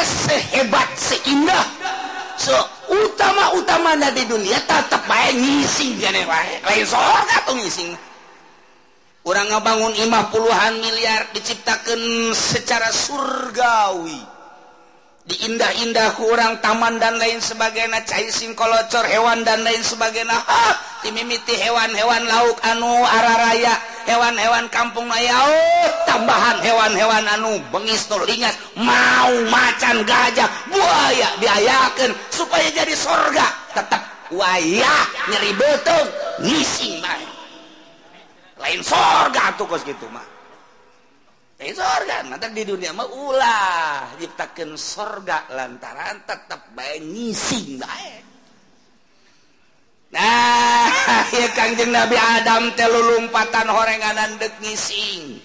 Geus sehebat seindah seutama-utamana di dunia tetep bae ngising jane wae. Lain sorga tuh ngising. Urang ngabangun imah puluhan miliar diciptakeun secara surgawi. Diindah-indah ku urang taman dan lain sebagainya, cai singkolocor hewan dan lain sebagainya. Ha, timimiti hewan-hewan lauk anu araraya, hewan-hewan kampung aya, oh, tambahan hewan-hewan anu bengis nu lingas, mau macan, gajah, buaya diayakeun supaya jadi sorga. Tetep wayah nyeri beuteung ngising bae. Lain sorga tuh kos gitu mah. Lain sorga, nanti di dunia mah ulah nyiptakeun sorga lantaran tetep bae ngising bae. Nah, ya Kangjeng Nabi Adam teh lulumpatan horenganan deuk ngising.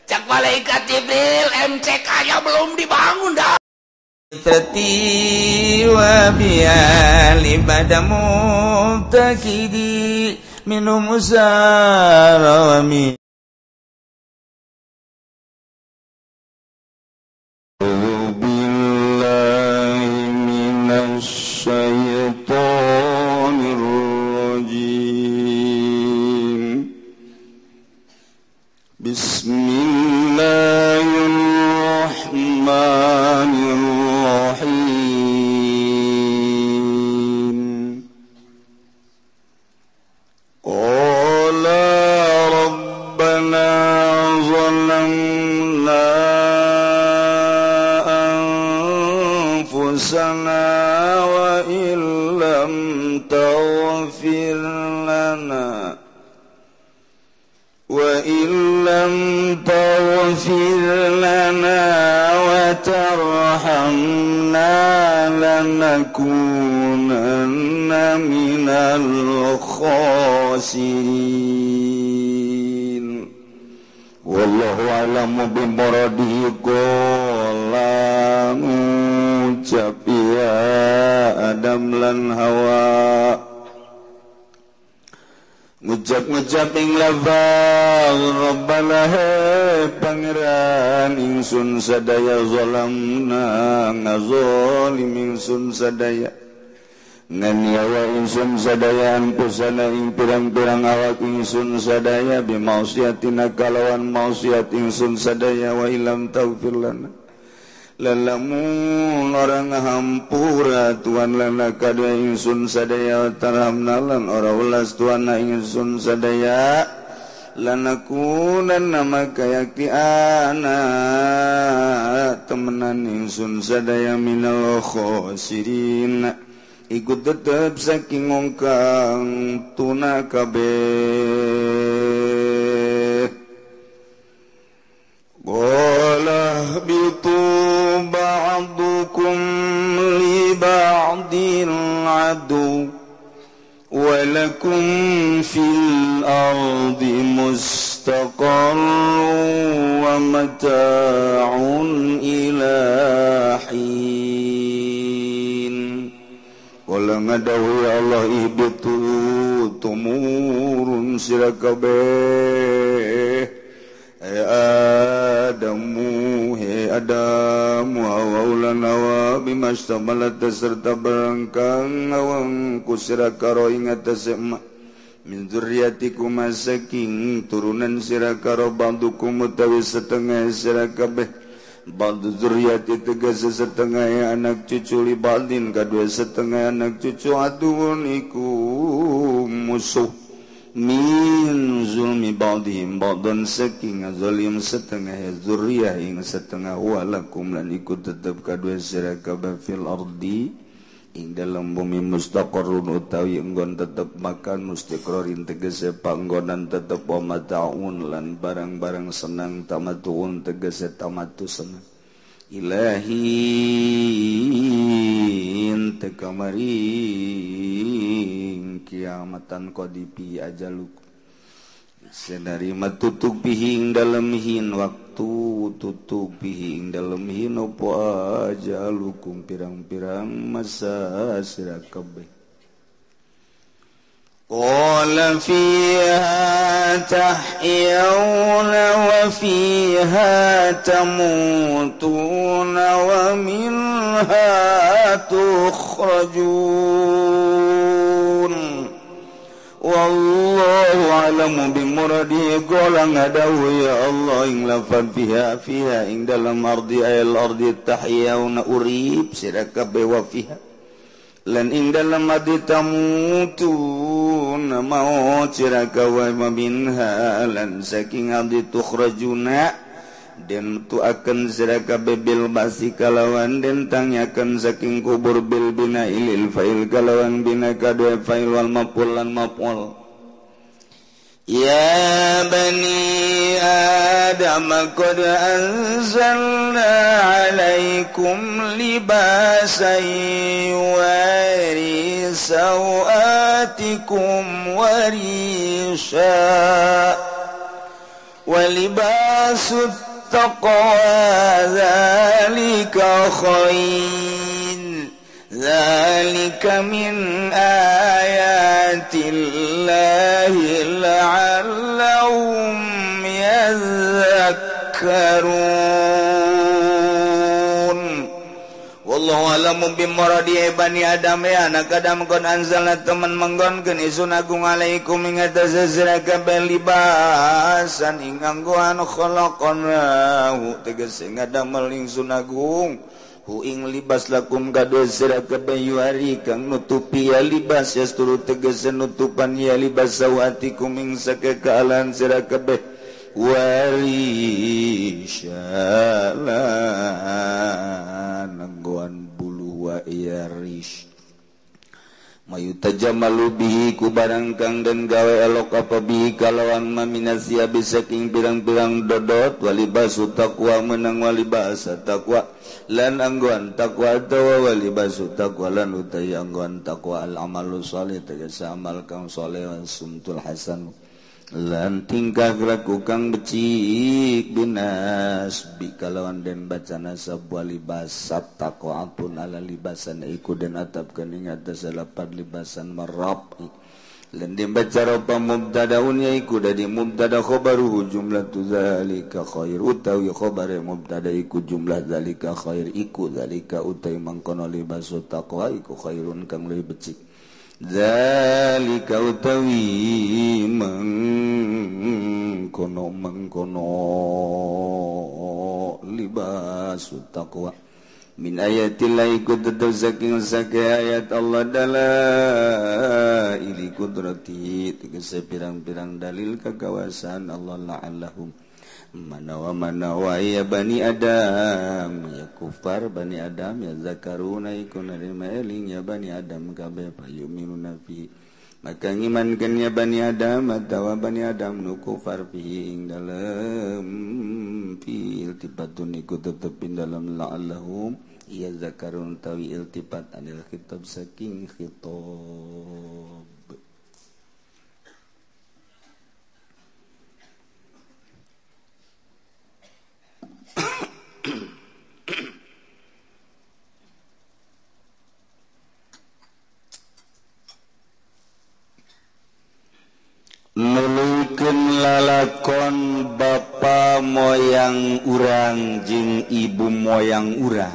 Cak malaikat Jibril, MCK-nya belum dibangun dah. Wa biali badamu takidi minum usarami billahi minasy syaithanir rajim. Bismillahirrahmanirrahim. Qala rabbana zalamna anfusana wa illam taghfir lana wa illam taghfir lana wa tarhamna lanakunanna minal khasirin. Wallahu a'lamu bimuradihi. Qala ngucap ya Adam lan Hawa, ngucap-ngucap ing lafaz Rabbana he pangeran ingsun sadaya zalamna ngazalim ingsun sadaya nganiaya ingsun sadaya anfusana ing pirang-pirang awak ingsun sadaya bimaksiatina kalawan maksiat ingsun sadaya wa illam taghfir lana lalamun orang hampura tuan lana kadua ingsun sadaya tarhamna lan ora welas tuan ingsun sadaya lanakunan nama kayakti ana temenan ingsun sadaya minal khosirin ikut tetep saking ngongkang tuna kabeh. Qala bitu ba'dukum li ba'din adu wa lakum fil ardi mustaqarrun wa mata'un ila hin. Qala ngadawi Allah ihbitu tumurun sira kabeh Adamu he Adamu hawa ulan hawa bimastamalat serta barangkang awang kusira karo ingat tasema min zurriyatikum saking turunan sira karo ba'dukum utawi setengah sira kabeh ba'du zurriyati tegese setengah anak cucu li ba'din kadua setengah anak cucu aduun iku musuh min zulmi ba'dihim ba'dan saking zalim setengah zurriyah ing setengah walakum lan iku tetep kadue sira kabeh fil ardi ing dalam bumi mustaqarrun utawi enggon tetep makan mustiqrarin tegese panggonan tetep wa mataun lan barang-barang senang tamatun tegese tamatu senang ilahin tekamaring kiamatan qadipi ajaluk senarima tutuk pihi ing dalem hin waktu tutuk pihi ing dalem hin opo ajalukum pirang-pirang masa sira kabeh. Qala fiha Tahyauna wa fiha tamutuna wa minha tukhrajun. Wallahu a'lamu bimuradi qala ngadawu ya Allah ing lafad fiha fiha ing dalam ardi ayal ardi tahyauna urib sira kabeh wa fiha lan ing dalam ardi tamutuna maut sira kabeh wa minha lan saking ardi tukhrajuna den tuaken sira kabeh bil basi kalawan den tanyaken saking kubur bil bina ilil fa'il kalawan bina kadue fa'il wal maf'ul lan maf'ul. Ya bani Adam qad anzalna alaikum libasan yuwari sawatikum warisha wa libasut taqwa dzalika khair dzalika min ayatillahi la'allahum yadhakkarun. Wallahu a'lamu bimuradi bani Adam ya anak Adam kon anzalna teman menggonkeun isun agung alaikum ing atas sira kabeh libasan ing anggoan khalaqnahu tegese ngadamel ingsun agung hu ing libas lakum kadue sira kabeh yuari kang nutupi ya libas yasturu tegese nutupan ya libas sawatikum ing sakekaalan sira kabeh warishalan anggoan bulu wa irish mayu tajamalu bihi ku barang kang den gawe elok apa bihi kalawan maminasia saking pirang-pirang dodot walibasu taqwa menang walibasa taqwa lan anggoan taqwa atawa walibasu taqwa lan utai anggoan taqwa al amalu sholih tegese amal kang saleh wa sumtul hasan lan tingkah laku kang becik binas bi kalawan den baca nasab walibasat taqwa pun ala libasan iku den atapkeun ing atas lapan libasan marab lan den baca ropa mubtadaun iku dadi mubtada khabaruhu jumlatu zalika khair utawi khabare mubtada iku jumlah zalika khair iku zalika utai mangkono libasu taqwa iku khairun kang leuwih becik zalika utawi mengkono mengkono libasu taqwa min ayatillahi tetep saking sake ayat Allah dalaili kudrati tegese pirang-pirang dalil kekawasan Allah la'allahum manawa manawa ya bani Adam ya kufar bani Adam ya zakaruna iku narima eling ya bani Adam kabeh payuminuna fi maka ngimankeun ya bani Adam atawa bani Adam nu kufar fi ing dalem fi iltifatun iku tetep ing dalem la'allahum ya zakarun tawi iltifat anil khitab saking khitab. Nuluykeun lalakon bapa moyang urang jeung ibu moyang urang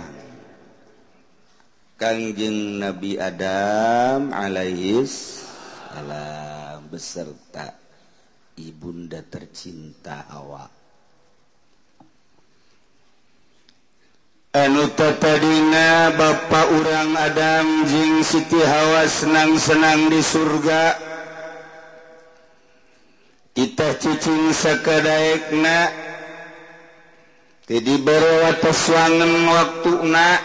Kangjeng Nabi Adam alaihis salam beserta ibunda tercinta Hawa. Anu tatadina bapa urang Adam jeung Siti Hawa senang-senang di surga. Kita cicing sakadaekna teu dibere wates wangen waktuna,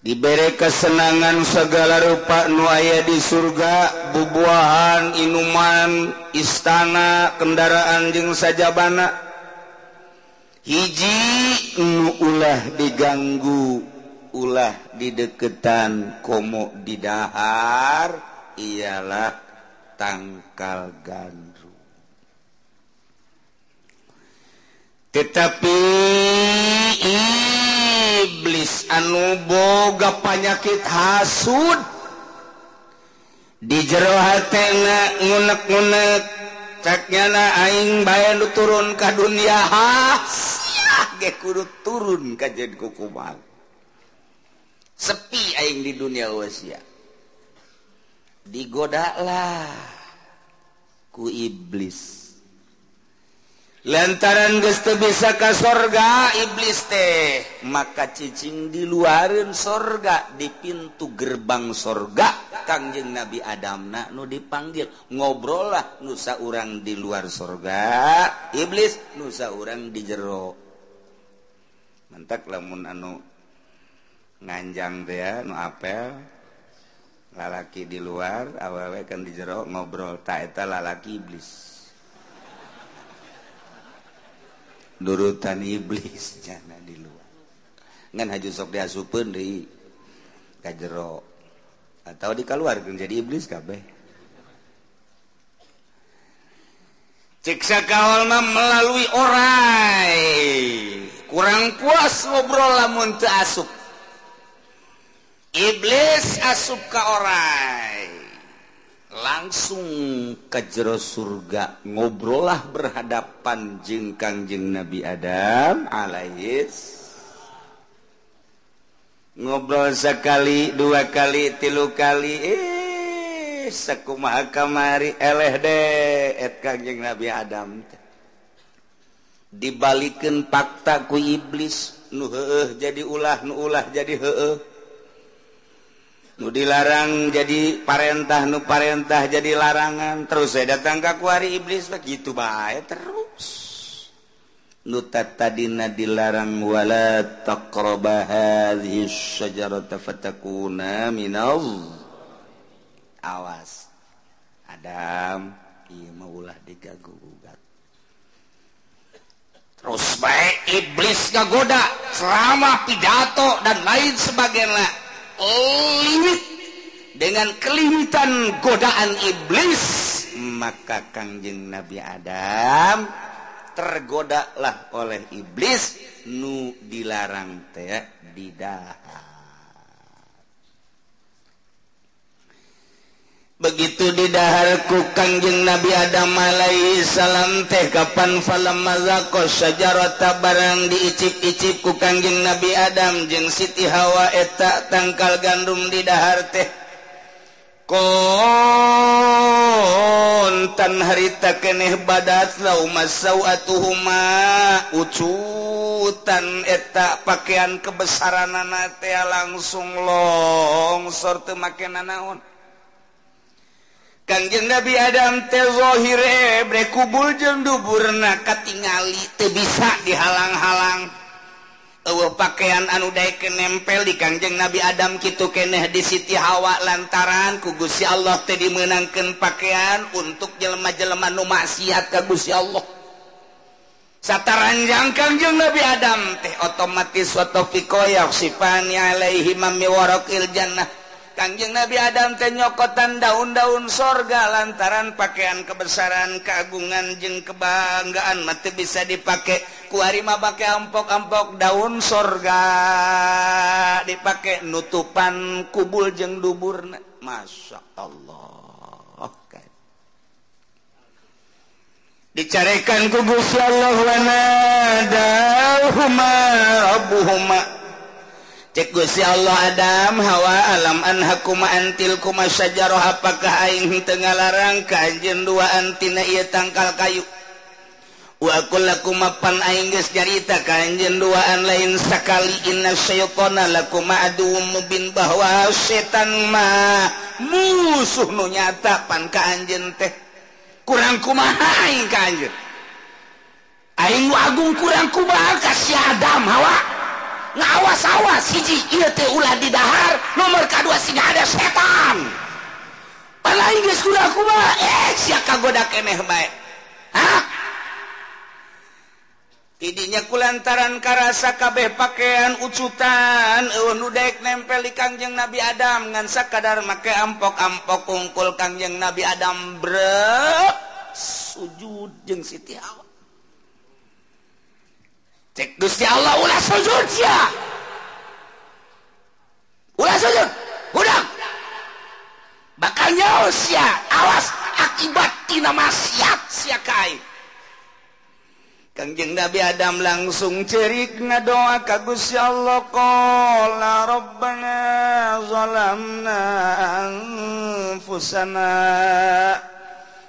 dibere kesenangan segala rupa nu aya di surga, bubuahan, inuman, istana, kendaraan jeung sajabana. Hiji nu ulah diganggu, ulah dideketan, komo didahar ialah tangkal gandum. Tetapi iblis anu boga panyakit hasud, Di jero hatena ngunek-ngunek caknyana aing bae nu turun ka dunia ha sia ge kudu turun ka jeung kukumaha. Sepi aing di dunia wasia. Digodalah ku iblis. Lantaran geus teu bisa ka sorga iblis teh maka cicing di luareun sorga di pintu gerbang sorga Kangjeng Nabi Adamna nu dipanggil ngobrol lah nu saurang di luar sorga iblis nu saurang di jero. Mantak lamun anu nganjang teh ya nu apel lalaki di luar awewe kan di jero ngobrol ta eta lalaki iblis. Nurutan iblis jana di luar ngan haju sok diasupeun deui ka jero atau dikaluarkeun jadi iblis kabeh. Cek sakaol mah melalui orai kurang puas ngobrol lamun teu asup. Iblis asup ka orai langsung ke jero surga ngobrollah berhadapan jeung Kangjeng Nabi Adam alaihis. Ngobrol sekali, dua kali, tilu kali, sakumaha kamari eleh deh et Kangjeng Nabi Adam teh. Dibalikeun fakta ku iblis nu heueuh jadi ulah, nu ulah jadi heueuh. Nu dilarang jadi parentah, nu parentah jadi larangan. Terus saya datang ka kuari iblis begitu bae terus. Nu tadina dilarang wala taqraba hadhihi syajarata fatakuna minal. Awas Adam, ieu mah ulah digagu-gugat. Terus bae iblis ngagoda selama pidato dan lain sebagainya. Limit dengan kelimitan godaan iblis maka Kangjeng Nabi Adam tergodalah oleh iblis nu dilarang teh didahar. Begitu didahar ku Kangjeng Nabi Adam alaihi salam teh kapan falamma zaqa syajarata barang diicip-icip ku Kangjeng Nabi Adam jeung Siti Hawa eta tangkal gandum didahar teh kontan harita keneh badat lauma sawatuhuma ucutan eta pakaian kebesaranana teh langsung longsor teu make nanaon. Kangjeng Nabi Adam teh zahire bre kubul jeung duburna katingali teu bisa dihalang-halang. Eueuh pakaian anu daekeun nempel di Kangjeng Nabi Adam kitu keneh di Siti Hawa lantaran ku Gusti Allah teh dimeunangkeun pakaian untuk jelema-jelema nu maksiat ka Gusti Allah. Sataranjang Kangjeng Nabi Adam teh otomatis wa taufiqo yakhsifani alaihi mim waraqil jannah. Kangjeng Nabi Adam teh nyokotan daun-daun sorga lantaran pakaian kebesaran, keagungan jeung kebanggaan mah teu bisa dipake. Ku ari mah pake ampok-ampok daun sorga dipake nutupan kubul jeung duburna. Masya Allah. Dicarekan ku Gusti Allah wa nadahuma rabbuhuma. Cek Gusti Allah Adam Hawa alam anhakuma antil kuma syajarah apakah aing teu ngalarang ka anjeun duaan tina ieu tangkal kayu wa aqul lakuma pan aing geus nyarita ka anjeun duaan lain sakali inna syaitana lakuma aduwwum mubin bahwa setan mah musuh nu nyata pan ka anjeun teh kurang kumaha aing ka anjeun aing nu agung kurang kumaha ka si Adam Hawa ngawas-awas hiji ieu teh ulah didahar nomor kadua siga ada setan palai geus kuda kumaha sia kagoda keneh bae hah tidinya kulantaran karasa kabeh pakaian ucutan eueuh nu daek nempel di Kangjeng Nabi Adam ngan sakadar make ampok-ampok kungkul Kangjeng Nabi Adam brek sujud jeung Siti Hawa. Cek Gusti Allah ulah sujud sia. Ulah sujud. Budak. Bakal nyaho sia, awas akibat tina maksiat sia ka aing. Kangjeng Nabi Adam langsung cerik ngadoa ka Gusti Allah, qala rabbana zalamna anfusana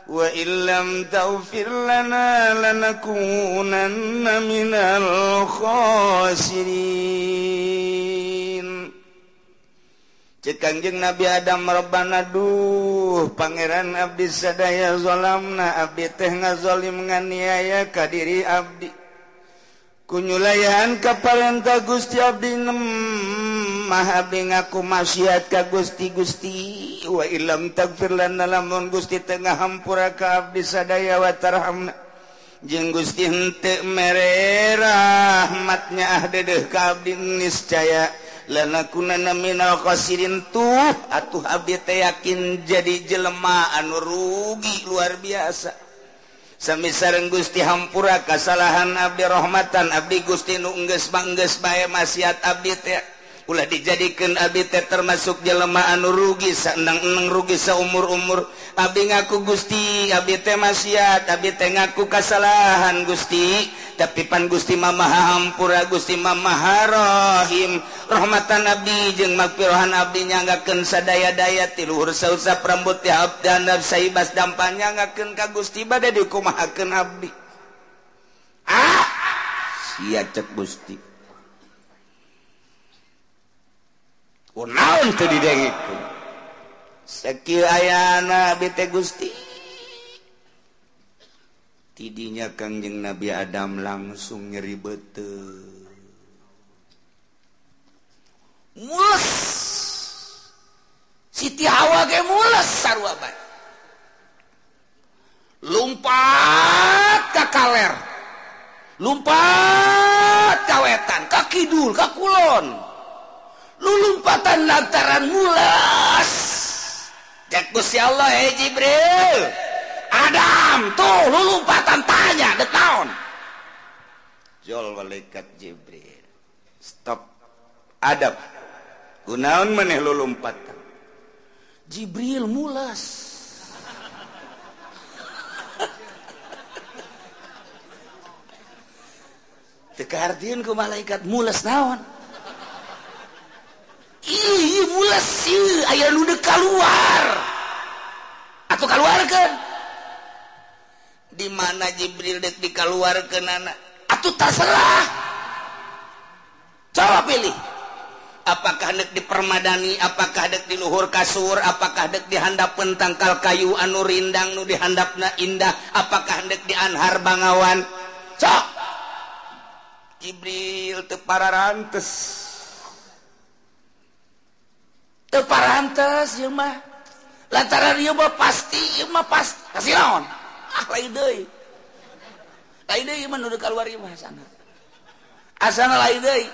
wa illam taghfir lana lanakunanna minal khasirin. Cek Kangjeng Nabi Adam, rabbana duh pangeran abdi sadaya zalamna abdi teh ngazalim nganiaya ka diri abdi kunyulayan ka parentah Gusti abdi mah abdi ngaku maksiat ka Gusti Gusti wa illam taghfir lana lamun Gusti teu ngahampura ka abdi sadaya wa tarhamna jeung Gusti henteu mere rahmatnya ah dedeuh ka abdi niscaya lanakunanna minal khasirin. Tuh atuh abdi teh yakin jadi jelema anu rugi luar biasa. Sami sareng Gusti hampura kasalahan abdi rahmatan abdi Gusti nu enggeus manggeus bae maksiat abdi teh ulah dijadikeun abdi teh termasuk jelema anu rugi saendang-endang rugi saumur-umur. Abdi ngaku Gusti abdi teh maksiat abdi teh ngaku kasalahan Gusti, tapi pan Gusti mah maha hampura Gusti mah maha rahim. Rahmatan abdi jeung magfirohan abdi nyanggakeun sadaya-daya ti luhur sausap rambut ti abdi handap saibas dampa nyanggakeun ka Gusti bade dikumahakeun abdi. Ah sia cek Gusti kunaon teu didengikeun sakieu ayana abdi teh Gusti. Tidinya Kangjeng Nabi Adam langsung nyeri beuteung mules. Siti Hawa ge mules sarua bae lumpat ka kaler, lumpat ka wetan, ka kidul, ka kulon, lulumpatan lantaran mules. Cek Gusti Allah, hey Jibril, Adam tuh lulumpatan tanya dek naon. Jol malaikat Jibril, stop Adam, kunaon maneh lulumpatan? Jibril mules. Teu kahartieun ku malaikat mules naon? Ih mules ieu aya nu deuk kaluar. Atuh kaluarkeun. Di mana Jibril deuk dikaluarkeunana? Atuh terserah. Coba pilih. Apakah dek di permadani, apakah dek di luhur kasur, apakah dek di handapeun tangkal kayu anu rindang nu dihandapna indah, apakah dek di anhar bangawan. Cok. Jibril teu pararantes. Teu parantes ieu mah. Lantaran ieu mah pasti, ieu mah pasti. Kasih naon? Ah lain deui. Lain deui ieu mah nu kaluar ieu mah asana. Asana lain deui.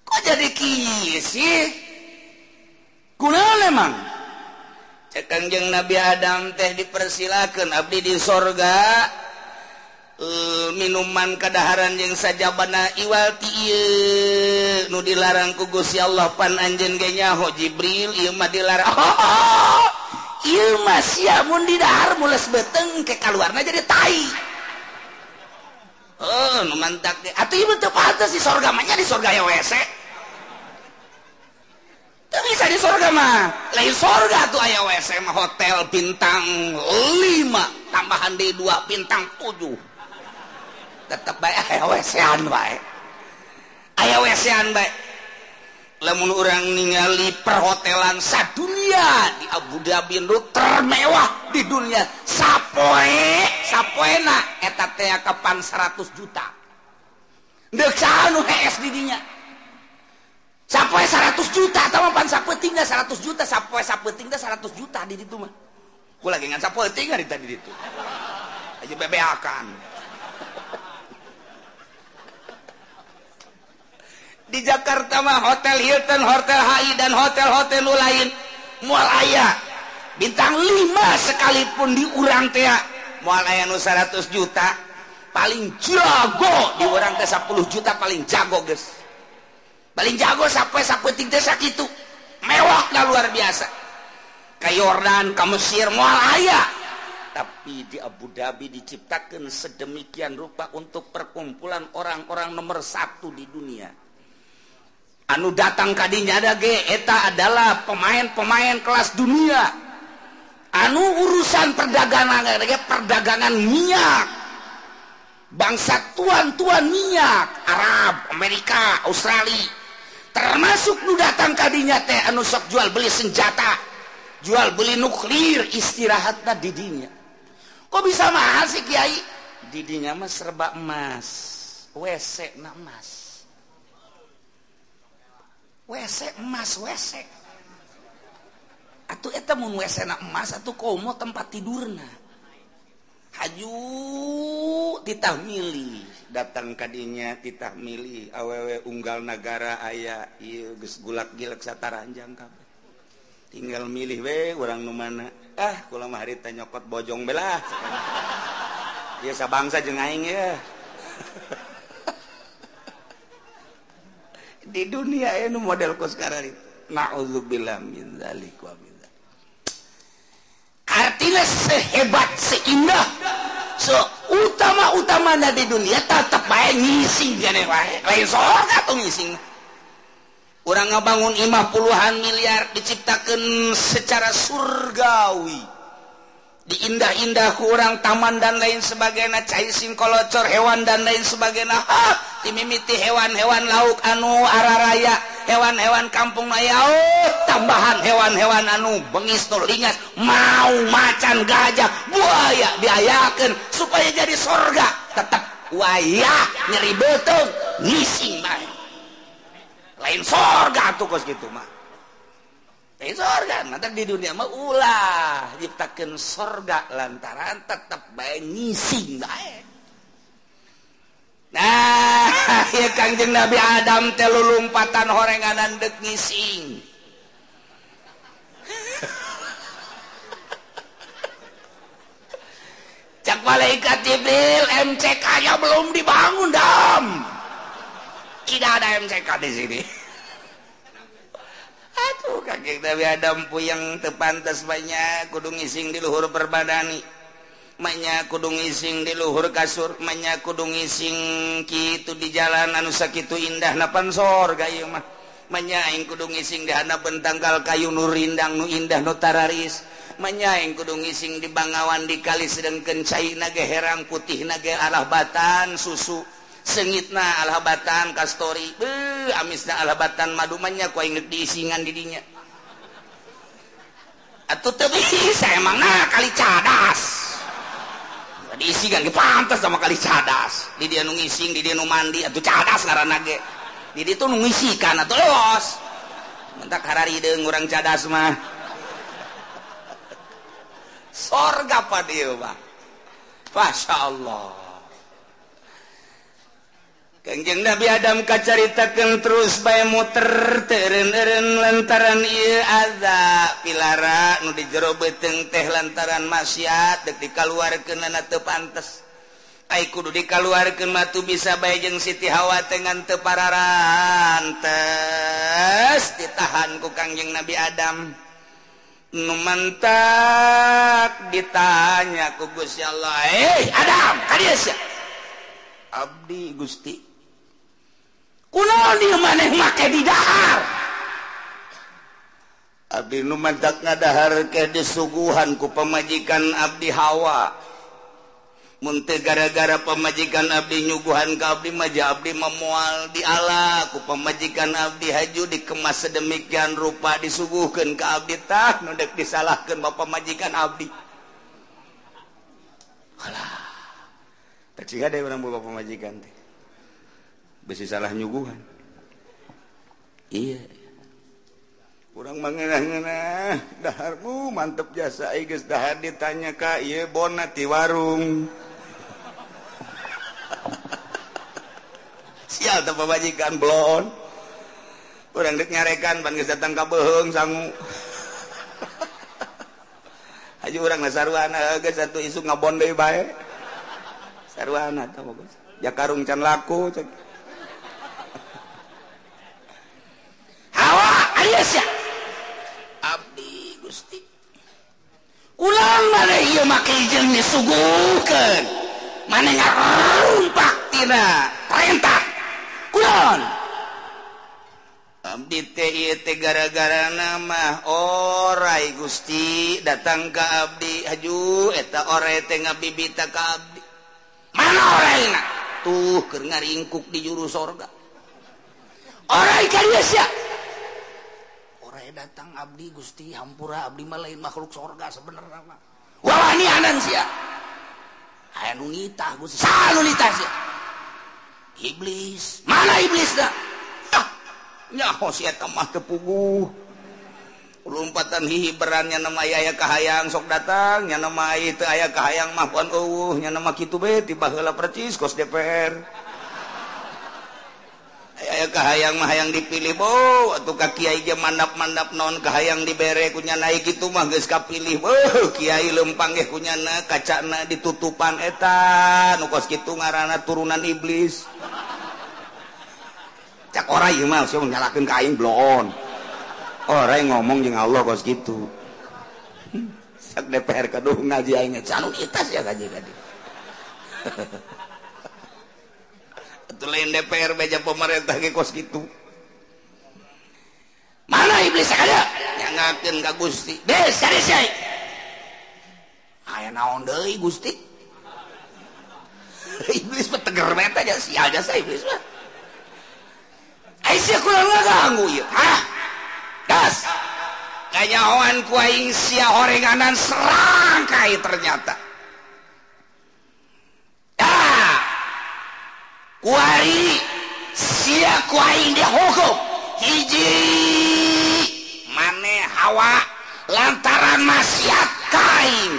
Kok jadi kieu sih? Kunaon emang? Cek Kangjeng Nabi Adam teh dipersilakeun abdi di sorga minuman kadaharan jeung sajabana iwal ti ieu nu dilarang ku Gusti Allah pan anjeun ge nyaho Jibril ieu mah dilarang. Oh, ieu mah sia mun didahar mules beuteung ke kaluarna jadi tai. Oh, nu mantak ge. Atuh ieu teu pantes di sorga mah nya di sorga aya WC. Teu bisa di sorga mah. Lain sorga tuh aya WC mah hotel bintang 5 tambahan deui 2 bintang 7. Tetep bae aya WC-an bae. Aya WC-an bae. Lamun urang ningali perhotelan sadunia di Abu Dhabi nu termewah di dunia sapoe sapoena eta teh kapan 100 juta. Deuk saha nu hees di dinya? Sapoe 100 juta atawa pan sapeutingna 100 juta, sapoe sapeutingna 100 juta di ditu mah. Ku lagi ngan sapeuting hari tadi ditu. Aja bebeakan. Di Jakarta mah Hotel Hilton, Hotel HI dan hotel-hotel nu lain moal aya bintang 5 sekalipun di urang teh moal aya nu 100 juta, paling jago di urang teh 10 juta paling jago geus. Paling jago sampai sapeting teh sakitu. Mewah dah luar biasa. Ka Yordan, ka Mesir moal aya. Tapi di Abu Dhabi diciptakan sedemikian rupa untuk perkumpulan orang-orang nomor satu di dunia. Anu datang kadinya ada ge eta adalah pemain-pemain kelas dunia. Anu urusan perdagangan ge perdagangan minyak. Bangsa tuan-tuan minyak Arab, Amerika, Australia. Termasuk nu datang kadinya teh anu sok jual beli senjata, jual beli nuklir, istirahatna di dinya. Kok bisa mahal sih Kiai? Di dinya mah serba emas, WC na emas. WC emas, WC. Atuh eta mun WC na emas atuh komo tempat tidurna. Haju titah milih, datang kadinya titah milih awewe unggal nagara aya ieu geus gulak-gilek sataranjang kabeh. Tinggal milih we urang nu mana. Ah, kula mah harita nyokot bojong belah. Ieu sabangsa jeung aing ye. Di dunia ini model kos sekarang itu. Na'udzubillah min dzalik wa min dzalik. Artinya sehebat, seindah, seutama-utamana di dunia tetep bae ngising jane wae. Lain sorga tuh ngising. Urang ngabangun imah puluhan miliar diciptakan secara surgawi. Diindah-indah ku urang taman dan lain sebagainya, cai singkolocor hewan dan lain sebagainya. Ha, timimiti hewan-hewan lauk anu araraya, hewan-hewan kampung aya, oh, tambahan hewan-hewan anu bengis nu lingas, mau macan, gajah, buaya diayakeun supaya jadi sorga. Tetep wayah nyeri beuteung ngising bae. Lain sorga tuh kos gitu mah. Lain sorga, nanti di dunia mah ulah nyiptakeun sorga lantaran tetep bae ngising bae. Nah, ya Kangjeng Nabi Adam teh lulumpatan horenganan deuk ngising. Cak malaikat Jibril, MCK-nya belum dibangun, Dam. Tidak ada MCK di sini. Aduh, kakek Nabi Adam puyeng teu pantes banyak kudu ngising di luhur perbadani. Manya kudu ngising di luhur kasur, manya kudu ngising kitu di jalan anu sakitu indah napan sorga ieu mah. Manya aing kudu ngising di handapeun tangkal kayu nu rindang nu indah nu tararis. Manya aing kudu ngising di bangawan di kali sedengkeun caina ge herang putihna ge arah batan susu. Sengitna alah batan kastori, beuh amisna alah batan madu manya ku aing deuk diisingan di dinya. Atuh teu bisa emang nah kali cadas. Diisingan ge pantes sama kali cadas. Di dia nu ngising, di dia nu mandi, atuh cadas ngaranna ge. Di ditu nu ngisikan atuh los. Mentak hararideung urang cadas mah. Sorga pa dieu mah. Masyaallah. Kangjeng Nabi Adam kacaritakeun terus bae muter teureun-eureun lantaran ieu azab pilara nu di jero beuteung teh lantaran maksiat deuk dikaluarkeunana teu pantes. Ai kudu dikaluarkeun mah tu bisa bae jeung Siti Hawa teh ngan teu pararantes ditahan ku Kangjeng Nabi Adam. Nu mantak ditanya ku Gusti Allah, "Eh Adam, ka dieu sia?" Abdi Gusti. Kunaon ieu maneh make di dahar? Abdi nu mantak ngadahar ke disuguhan ku pamajikan abdi Hawa. Mun teu gara-gara pamajikan abdi nyuguhan ka abdi mah abdi memual di ala ku pamajikan abdi haju dikemas sedemikian rupa disuguhkeun ka abdi tah nu deuk disalahkeun bapak pamajikan abdi. Alah. Tak siga deh orang bapak pamajikan teh. Besi salah nyuguhan. Iya. Urang mangeunah-ngeunah daharmu mantep jasa ai geus dahar ditanya ka ieu bona ti warung. Sial teh pamajikan blon. Urang deuk nyarekan pan geus datang ka beuheung sangu. Haji urang na saruana geus atuh isuk ngabon deui bae. Saruana tah bagus. Ja karung can laku cek. Hawa aya sia. Abdi Gusti. Ulang maneh ieu make jeung disuguhkeun. Maneh ngarumpak tina perintah. Kulon. Abdi teh ieu teh gara-gara nama orai Gusti datang ka abdi haju eta orai teh ngabibita ka abdi. Mana oraina? Tuh keur ngaringkuk di juru sorga. Orai ka dieu sia. Orai datang abdi Gusti hampura abdi mah lain makhluk sorga sebenarnya mah. Wawanianan sia. Aya nu nitah Gusti. Saha nu nitah sia? Iblis. Mana iblisna? Ah, nyaho si eta mah teu puguh. Lompatan hihiberan nya nama aya kahayang sok datang, nya nama teu aya kahayang mah pon eueuh, nya nama kitu bae ti baheula percis kos DPR. Aya kahayang mah hayang dipilih bo, atuh ka kiai ge mandap-mandap naon kahayang dibere ku nya naik kitu mah geus kapilih bo, kiai lempang ge ku nyana kacana ditutupan eta nu kos kitu ngaranna turunan iblis. Cak ora ieu mah sia nyalakeun ka aing bloon. Orang ngomong jeung Allah kos gitu. Sak DPR kaduh ngaji aing canu kita sia ngaji tadi. Atuh lain DPR beja pemerintah ge kos gitu. Mana iblis sakada? Nyangakeun ka Gusti. Des cari sia. Aya naon deui Gusti? Iblis mah teger bae teh sia jasa iblis mah. Ai sia kurang ngaganggu ieu. Hah? Gas kanyahoan ku aing sia horenganan serangkai ternyata. Ah, kuari sia ku aing dihukum hiji mane Hawa lantaran maksiat ka aing.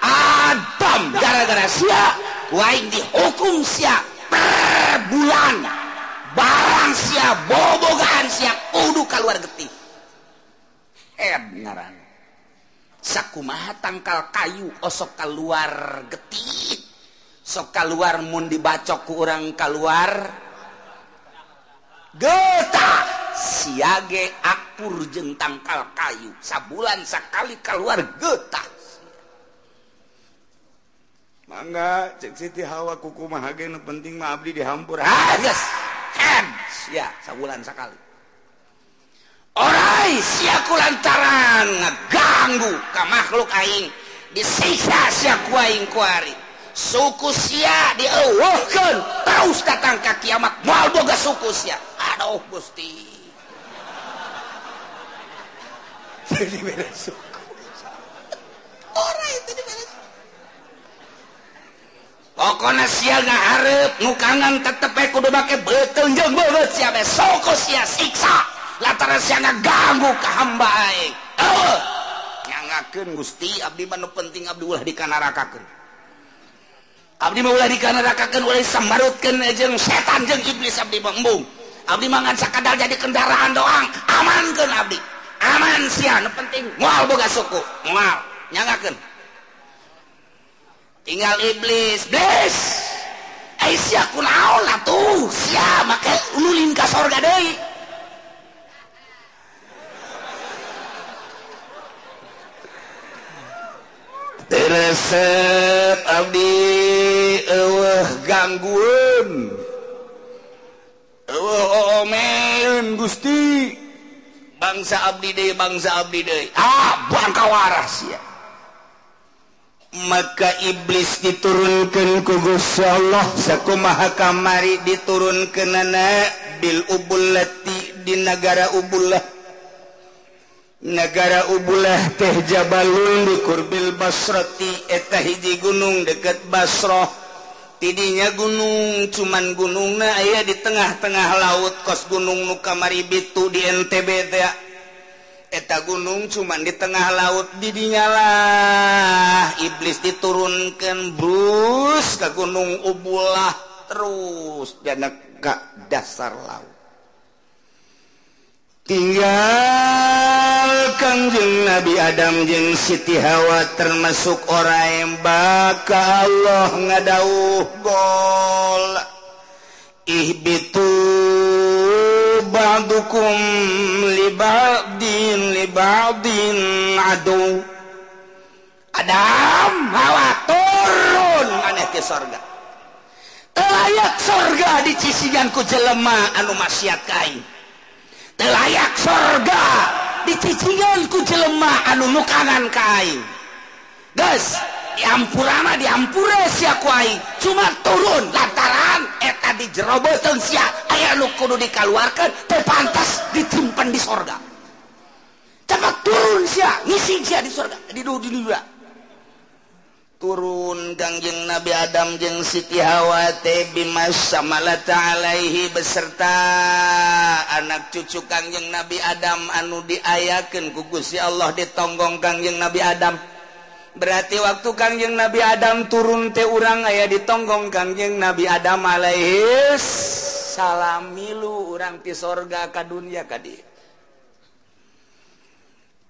Adam gara-gara sia ku aing dihukum sia per bulan barang sia bobogaan sia kudu kaluar getih. Ngaran sakumaha tangkal kayu osok keluar getih sok keluar mun dibacok ku urang keluar getah siage akur jeung tangkal kayu sabulan sakali keluar getah. Mangga cek Siti Hawa kukumaha ge nu penting mah abdi dihampur. Ah geus sia sabulan sakali. Orai sia ku lantaran ngaganggu ka makhluk aing disiksa sia ku aing kuari suku sia dieuweuhkeun terus datang ka kiamat moal boga suku sia. Aduh Gusti. Jadi beda suku. Orai itu dibere suku. Pokona sia ngahareup nu kangen tetep we kudu make beuteung jeung beungeut sia be suku sia siksa lantaran sia ngaganggu ka hamba aing. Eueuh nyangakeun Gusti abdi mah nu penting abdi ulah dikanarakakeun. Abdi mah ulah dikanarakakeun ulah disambarutkeun jeung setan jeung iblis abdi mah embung. Abdi mah ngan sakadar jadi kendaraan doang, amankeun abdi. Aman sia nu penting moal boga suku, moal nyangakeun. Tinggal iblis, iblis. Ai sia kunaon atuh? Sia make ulin ka sorga deui. Resep abdi eueuh ganggueun eueuh oomeun Gusti bangsa abdi deui bangsa abdi deui ah bangka waras sia. Maka iblis diturunkeun ku Gusti Allah sakumaha kamari diturunkeunana bil ubullati di nagara Ubullah. Negara Ubulah teh jabalun di kurbil Basrati eta hiji gunung deket Basrah. Tidinya gunung cuman gunungna aya di tengah-tengah laut kos gunung nu kamari bitu di NTB teh. Eta gunung cuman di tengah laut didinya lah iblis diturunkan brus ke gunung Ubulah terus dana ka dasar laut. Tinggal Kangjeng Nabi Adam jeung Siti Hawa termasuk orang baka Allah ngadauh gol ihbitu ba'dukum li ba'din adu. Adam Hawa turun maneh ke sorga. Teu layak sorga dicisian ku jelema anu maksiat ka aing. Teu layak sorga dicician ku jelema anu nukangan ka aing. Geus diampurana diampura sia ku aing, cuma turun lantaran eta di jero beuteung sia aya nu kudu dikaluarkeun teu pantas ditimpen di sorga. Cepat turun sia, ngisi sia di sorga, di dunia. Turun Kangjeng Nabi Adam jeung Siti Hawa teh bimas samalata alaihi beserta anak cucu Kangjeng Nabi Adam anu diayakeun ku Gusti Allah ditonggong Kangjeng Nabi Adam. Berarti waktu Kangjeng Nabi Adam turun teh urang aya ditonggong Kangjeng Nabi Adam alaihi salam milu urang ti sorga ka dunia ka dieu.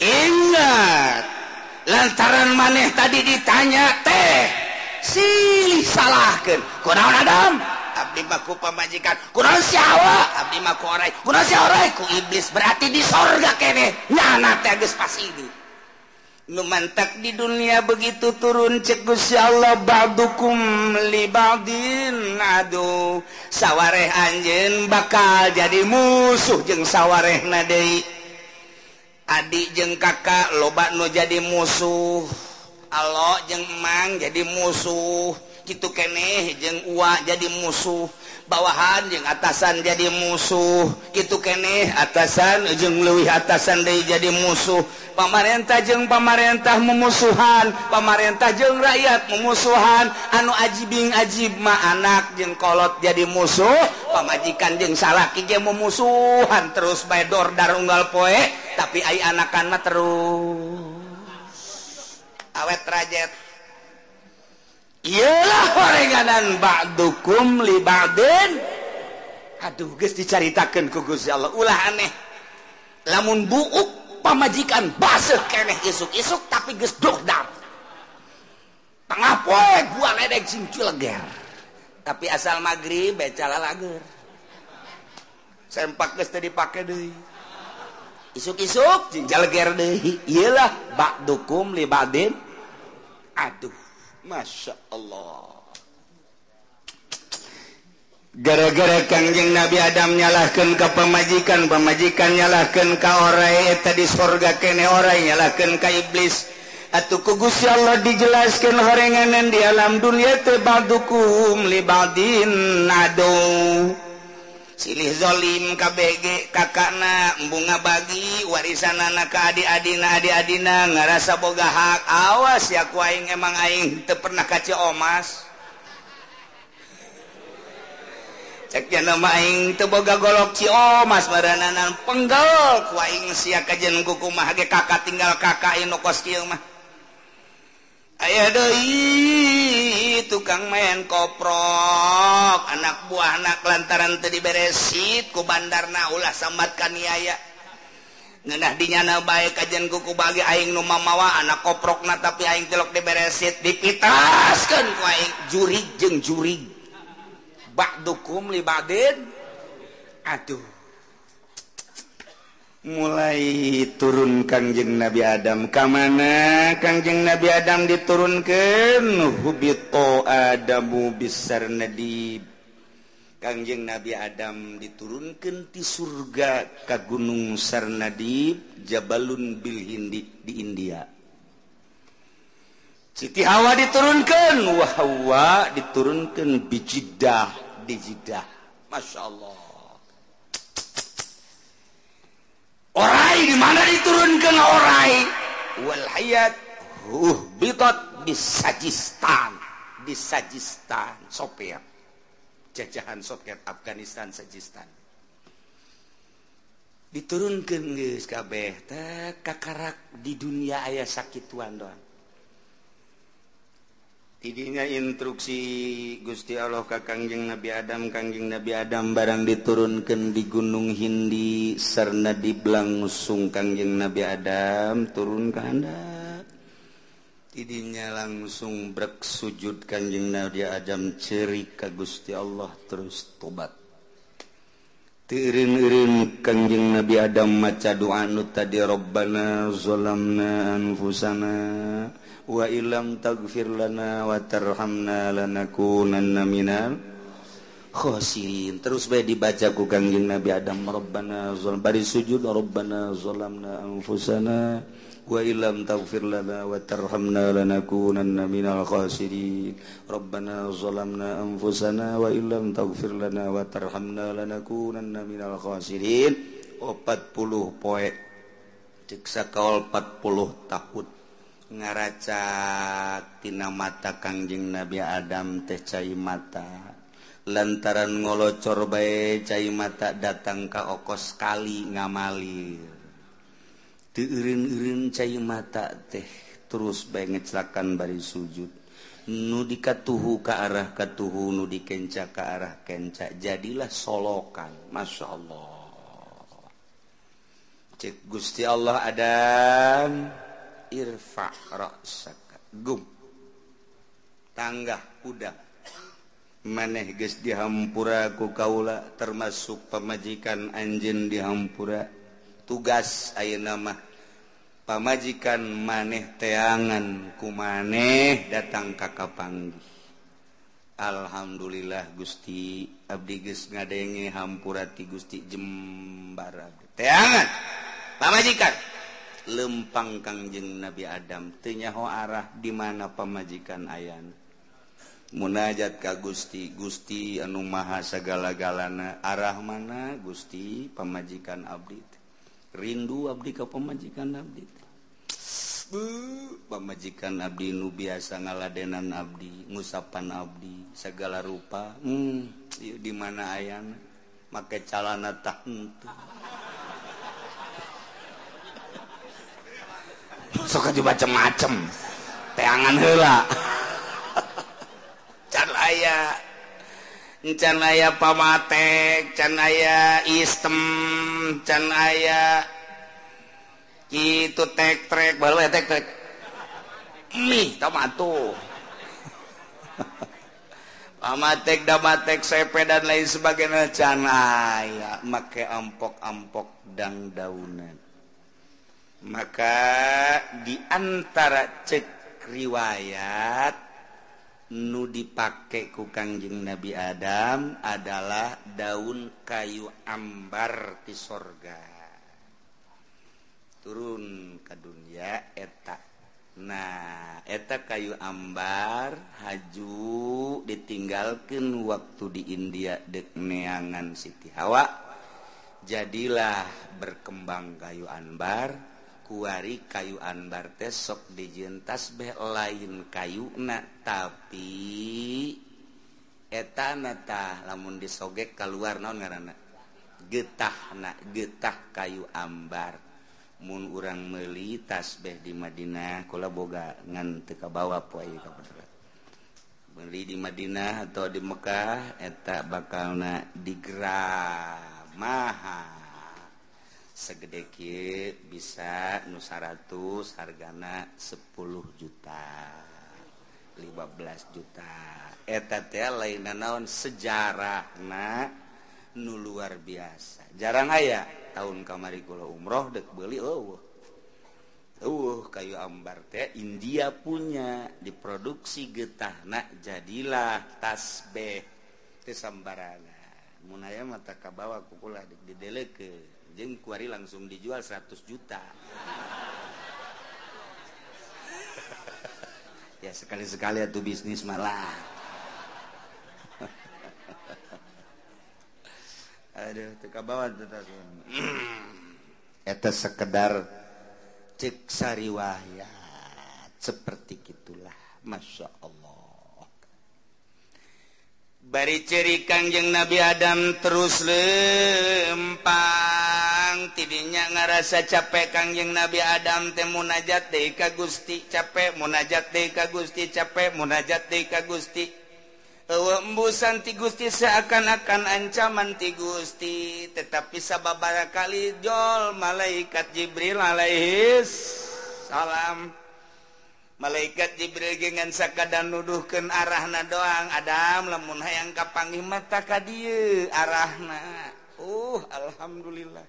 Ingat lantaran maneh tadi ditanya teh silih salahkeun kunaon Adam abdi mah ku pamajikan kunaon si Hawa abdi mah ku orai kunaon si orai ku iblis berarti di sorga keneh nyana teh geus pasti nu mantak di dunia begitu turun cek Gusti Allah ba'dukum li ba'din adu sawareh anjeun bakal jadi musuh jeung sawarehna deui. Adik jeung kakak loba nu jadi musuh, alo jeung emang jadi musuh, kitu keneh jeung uwa jadi musuh, bawahan jeung atasan jadi musuh, kitu keneh atasan jeung leuwih atasan deui jadi musuh, pamarentah jeung pamarentah memusuhan, pamarentah jeung rakyat memusuhan, anu ajibing ajib mah anak jeung kolot jadi musuh, pamajikan jeung salaki ge memusuhan terus bae dordar unggal poe. Tapi ai anakan mah terus awet rajet. Iyalah horenganan ba'dukum li ba'din. Aduh geus dicaritakeun ku Gusti Allah ulah aneh. Lamun buuk pamajikan baseuh keneh isuk-isuk tapi geus dordar. Tengah poe gua ledeg sing cileger. Tapi asal magrib bae calalager. Sempak geus teu dipake deui. Isuk-isuk jeung jaleger deui. Iyalah ba'dukum li ba'din. Aduh, Masya Allah. Gara-gara Kangjeng Nabi Adam nyalahkeun ka pamajikan, pamajikan nyalahkeun ka orai eta di sorga kene orai nyalahkeun ka iblis. Atuh ku Gusti Allah dijelaskeun horenganan di alam dunia teh ba'dukum li ba'din adu. Silih zolim KBG kakakna bunga bagi warisanana ka adi-adina adi-adina ngarasa boga hak awas ya ku aing emang aing teu pernah ka Ciomas cek nya mah aing teu boga golok Ciomas barananan penggel ku aing sia kajen ku kumaha ge kakak tinggal kakak ieu nu kos kieu mah aya deui tukang main koprok anak buah anak lantaran teu diberesit ku bandarna ulah sambat kaniaya ngeunah dinyana bae kajen ku bagi aing nu mamawa anak koprokna tapi aing tilok diberesit dipitaskeun ku aing jurig jeung jurig ba'dukum li ba'din. Aduh mulai turun Kangjeng Nabi Adam ka mana Kangjeng Nabi Adam diturunkeun hubito Adamu bisarnadib Kangjeng Nabi Adam diturunkeun ti surga ka Gunung Sarnadib Jabalun bil Hindi di India. Siti Hawa diturunkeun wa Hawa diturunkeun bi Jeddah di Jeddah. Masya Allah. Orai di mana diturunkan orai wal hayat bitat di Sajistan, di Sajistan Soviet, jajahan Soviet Afghanistan Sajistan diturunkan geus kabeh teh kakarak di dunia aya sakituan doang. Tidinya instruksi Gusti Allah ka Kangjeng Nabi Adam, Kangjeng Nabi Adam barang diturunkan di Gunung Hindi sarna langsung Kangjeng Nabi Adam turun ka handap. Tidinya langsung brek sujud Kangjeng Nabi Adam cerik ka Gusti Allah terus tobat. Teu eureun-eureun Kangjeng Nabi Adam maca doa nu tadi Rabbana zalamna anfusana Wa illam taghfir lana wa tarhamna lanakunanna minal khosirin. Terus bae dibaca ku Kangjeng Nabi Adam, Rabbana zalam, bari sujud, Rabbana zalamna anfusana wa illam taghfir lana wa tarhamna lanakunanna minal khasirin. Rabbana zalamna anfusana wa illam taghfir lana wa tarhamna lanakunanna minal khasirin. 40 poe cek sakaol 40 tahun ngaracak tina mata Kangjeng Nabi Adam teh cai mata, lantaran ngolocor bae cai mata datang ka okos kali ngamalir. Teu eureun-eureun cai mata teh terus bae ngeclakan bari sujud, nu dikatuhu ka arah katuhu, nu dikenca ka arah kenca, jadilah solokan. Masya Allah. Cek Gusti Allah, Adam irfa ra'saka, gum tanggah kuda maneh geus dihampura ku kaula, termasuk pamajikan anjeun dihampura. Tugas ayeuna mah pamajikan maneh teangan ku maneh datang ka kapanggih. Alhamdulillah Gusti, abdi geus ngadenge hampura ti Gusti jembar abdi. Teangan pamajikan lempang Kangjeng Nabi Adam teu nyaho arah di mana pamajikan ayana. Munajat ka Gusti, Gusti anu maha sagala-galana, arah mana Gusti pamajikan abdi? Rindu abdi ka pamajikan abdi. Pamajikan abdi nu biasa ngaladenan abdi, ngusapan abdi segala rupa. Ieu di mana ayana? Make calana tah henteu. Sok aja macem-macem. Teangan heula. Can aya, can aya pamatek, can aya istem, can aya kitu tek trek, baru ya tek trek. Mih tomato. Pamatek, damatek, sepe dan lain sebagainya can aya, make ampok-ampok dang daunan. Maka di antara cek riwayat nu dipake ku Kangjeng Nabi Adam adalah daun kayu ambar di sorga. Turun ke dunia eta. Nah, eta kayu ambar haju ditinggalkeun waktu di India dek neangan Siti Hawa. Jadilah berkembang kayu ambar. Kuari kayu ambar teh sok dijieun tasbih lain kayuna, tapi etana tah lamun disogek keluar naon ngaranna? Getahna, getah kayu ambar. Mun urang meuli tasbih di Madinah, kula boga ngan teu kabawa poe ka bener. Meuli di Madinah atau di Mekah eta bakalna digeram mahal. Segede kieu bisa nu 100 hargana 10 juta, 15 juta. Eta teh lain naon sejarahna nu luar biasa. Jarang aya tahun kamari kula umroh dek beuli eueuh. Eueuh kayu ambar teh India punya, diproduksi getahna jadilah tasbih teh sambarangan. Mun aya mah tah kabawa ku kula dek didelekeun. Jeung kuari langsung dijual 100 juta. Ya sekali-sekali atuh bisnis malah. Aduh, teu kabawa teu tas. Eta sekedar cek sariwayat seperti gitulah. Masya Allah. Bari ceri Kangjeng Nabi Adam terus lempang, tidinya ngarasa capek Kangjeng Nabi Adam teh munajat deui ka Gusti, capek munajat deui ka Gusti, capek munajat deui ka Gusti. Eueuh embusan ti Gusti seakan-akan ancaman ti Gusti, tetapi sababaraha kali jol malaikat Jibril alaihis salam. Malaikat Jibril gengan sakadan nuduhkeun arahna doang, Adam lamun hayang kapanggih mata ka dieu arahna. Alhamdulillah.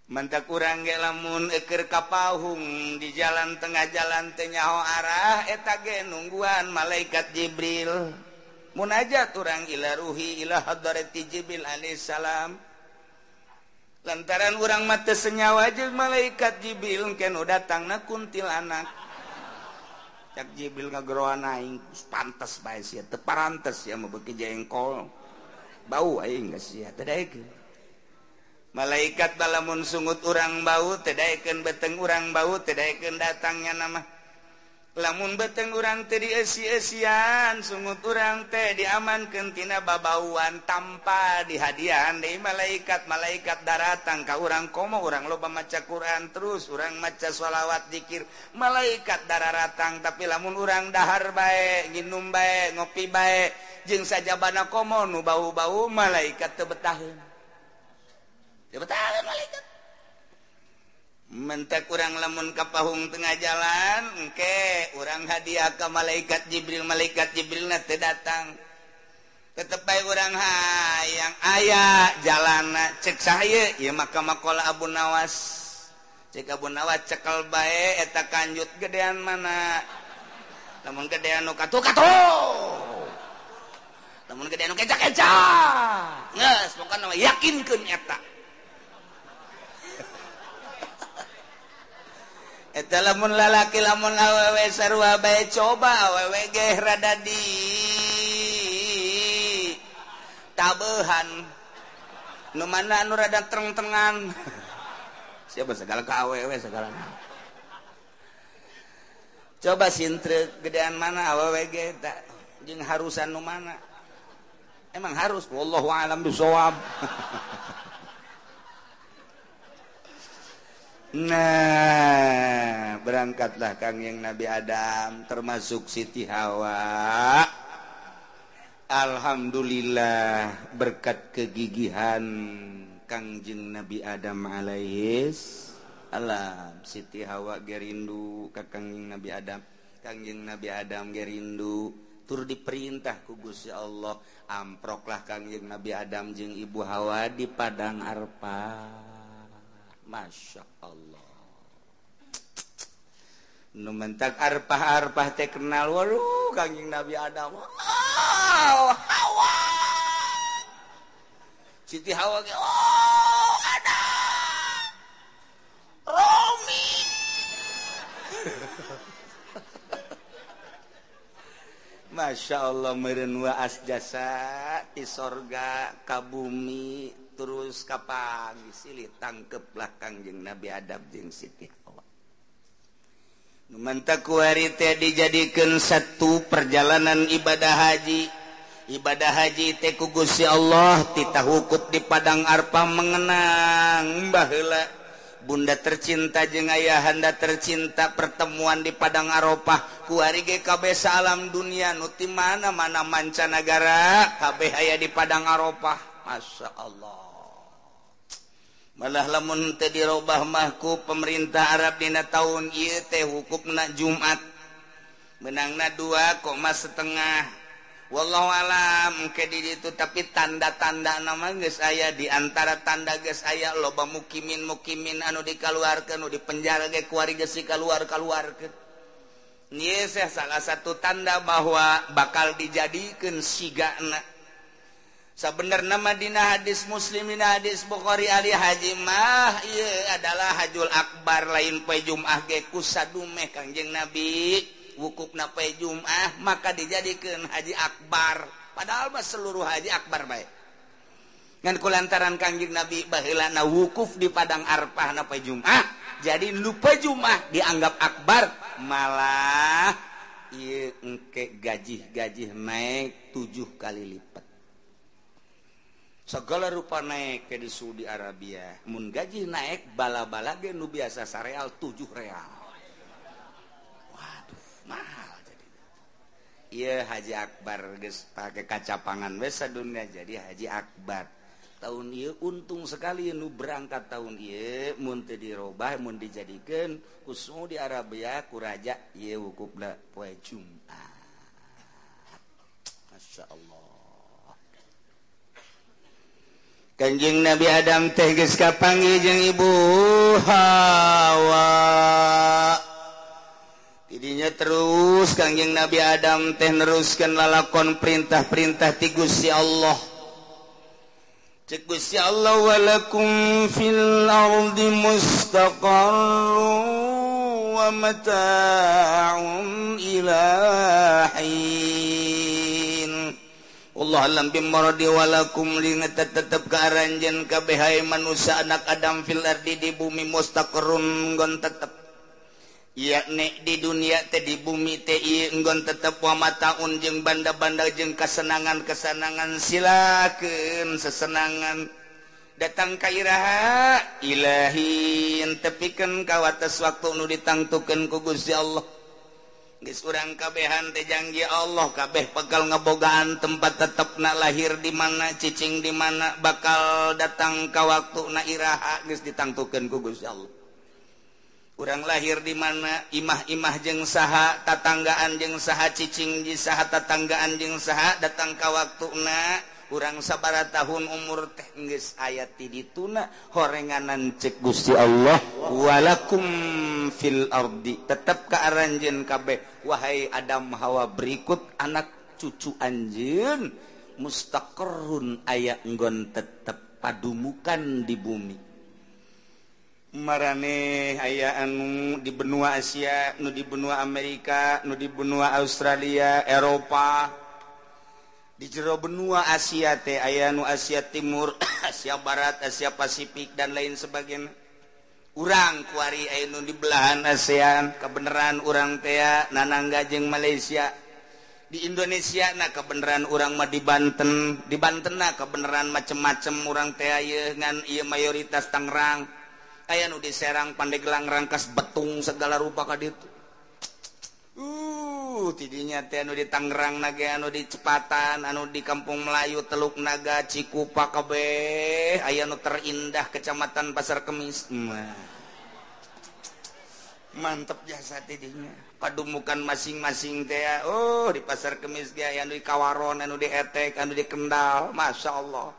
Mantak urang ge lamun eukeur ka pahung di jalan tengah jalan teu nyaho arah eta ge nungguan malaikat Jibril. Munajat urang ila ruhi ila hadrati Jibril alaihissalam. Lantaran urang mah teu senyawa jeung malaikat Jibril engke nu datangna kuntilanak. Cak Jibril ngageroan aing pantes bae sia teu parantes sia mah beuki jengkol. Bau aing geus sia teu daekeun. Malaikat balamun sungut urang bau teu daekeun beteng urang bau teu daekeun datangnya nama. Lamun beteng urang teu dieusi-eusian sungut urang teh diamankeun tina babauan tanpa dihadiahan deui malaikat. Malaikat daratang ka urang komo urang loba maca Quran terus urang maca sholawat zikir malaikat dararatang. Tapi lamun urang dahar bae nginum bae ngopi bae jeung sajabana komo nu bau-bau malaikat teu betaheun. Betahan malaikat. Mentak urang lamun ka pahung tengah jalan engke urang hadiah ka malaikat Jibril, malaikat Jibrilna teu datang. Tetep bae urang hayang aya jalana cek saha ieu mah makola Abu Nawas. Cek Abu Nawas cekel bae eta kanjut gedean mana. Lamun gedean nu katuh-katuh. Lamun gedean nu keca-keca. Geus pokona mah yakinkeun eta. Eta lamun lalaki lamun awewe sarua bae coba awewe ge rada di tabehan nu mana anu rada treng-trengan siapa segala ka awewe segala coba sintrek gedean mana awewe ge eta jeung harusan nu mana emang harus wallahu alam bisawab. Nah, berangkatlah Kangjeng Nabi Adam termasuk Siti Hawa. Alhamdulillah berkat kegigihan Kangjeng Nabi Adam alaihis salam. Siti Hawa gerindu ka Kangjeng Nabi Adam, Kangjeng Nabi Adam gerindu tur diperintah ku Gusti Allah, amproklah Kangjeng Nabi Adam jeung Ibu Hawa di padang Arfah. Masya Allah. Nu mentak arpah-arpah teh kenal waduh Kangjeng Nabi Adam. Oh, Hawa. Siti Hawa ge oh Adam. Romi. Masya Allah meureun waas jasa ti sorga ka bumi terus kapan silih tangkeplah Kangjeng Nabi Adam jeung Siti Hawa. Nu mantak kuari teh dijadikeun satu perjalanan ibadah haji. Ibadah haji teh ku Gusti Allah titah wukuf di padang Arfah mengenang baheula bunda tercinta jeung ayahanda tercinta pertemuan di padang Arafah kuari ge kabeh salam dunia nu ti mana-mana mancanagara kabeh aya di padang Arafah. Masya Allah. Malah lamun teu dirobah mah ku pemerintah Arab dina taun ieu teh hukupna Jumat menangna 2,5. Wallahu alam ke di ditu tapi tanda-tanda nama geus aya di antara tanda geus aya loba mukimin-mukimin anu dikaluarkeun nu dipenjara ge kuari geus dikaluar-kaluarkeun. Ieu salah satu tanda bahwa bakal dijadikeun sigana. Sabenerna mah dina hadis Muslim dina hadis Bukhari ali haji mah ieu adalah hajul akbar lain poe Jumat ge kusadumeh Kangjeng Nabi wukufna poe Jumat maka dijadikeun haji akbar padahal mah seluruh haji akbar bae ngan kulantaran Kangjeng Nabi baheulana wukuf di padang Arfah na poe Jumat jadi nu poe Jumat dianggap akbar malah ieu engke gajih-gajih naik 7 kali lipat. Segala rupa naik ke di Saudi Arabia mun gaji naik bala-bala ge nu biasa sareal 7 real. Waduh, mahal jadi. Ieu Haji Akbar geus pake kacapangan we sadunya jadi Haji Akbar. Tahun ieu untung sekali nu berangkat tahun ieu mun teu dirobah mun dijadikeun ku Saudi Arabia ku raja ieu wukufna poe Jumat. Masya Allah. Kanjeng Nabi Adam teh geus kapanggih jeung Ibu Hawa. Tidinya terus Kangjeng Nabi Adam teh neruskeun lalakon perintah-perintah ti Gusti Allah. Cek Gusti Allah walakum fil ardi mustaqarrun wa mata'un ila hin. Allah alam bimaradi walakum li tetep ka aranjeun kabeh hae manusia anak Adam fil ardi di bumi mustaqarrun nggon tetep, yakni di dunia teh, di bumi teh ieu nggon tetep, wa mataun jeung banda-banda jeung kasenangan-kesenangan, silakeun sesenangan datang ka iraha ilahin tepikeun ka wates waktu nu ditangtukeun ku Gusti Allah. Geus urang kabehan teh janji Allah kabeh bakal ngebogaan tempat tetepna, lahir di mana, cicing di mana, bakal datang ka waktuna iraha geus ditangtukeun ku Gusti Allah. Urang lahir di mana, imah-imah jeung saha, tatanggaan jeung saha, cicing di saha, tatanggaan jeung saha, datang ka waktuna urang sabaraha tahun umur teh geus aya ti dituna horenganan. Cek Gusti Allah walakum fil ardi tetep ka aranjeun kabeh wahai Adam Hawa berikut anak cucu anjeun mustaqarrun aya nggon tetep padumukan di bumi. Maraneh aya anu di benua Asia, nu di benua Amerika, nu di benua Australia, Eropa. Di jero benua Asia teh aya nu Asia Timur, Asia Barat, Asia Pasifik dan lain sebagainya. Urang kuari aya nu di belahan ASEAN, kebenaran urang teh nanangga jeung Malaysia. Di Indonesia na kebenaran urang mah di Banten, di Banten na kebenaran macem-macem urang teh ieu ngan ieu mayoritas Tangerang. Aya nu di Serang, Pandeglang, Rangkas, Betung segala rupa ka ditu. Tidinya teh anu di Tangerang na ge anu di Cepatan, anu di Kampung Melayu, Teluk Naga, Cikupa kabeh, aya nu terindah Kecamatan Pasar Kemis. Mantep jasa tidinya. Padumukan masing-masing teh, oh di Pasar Kemis ge aya anu di Kawaron, anu di Etek, anu di Kendal, Masya Allah.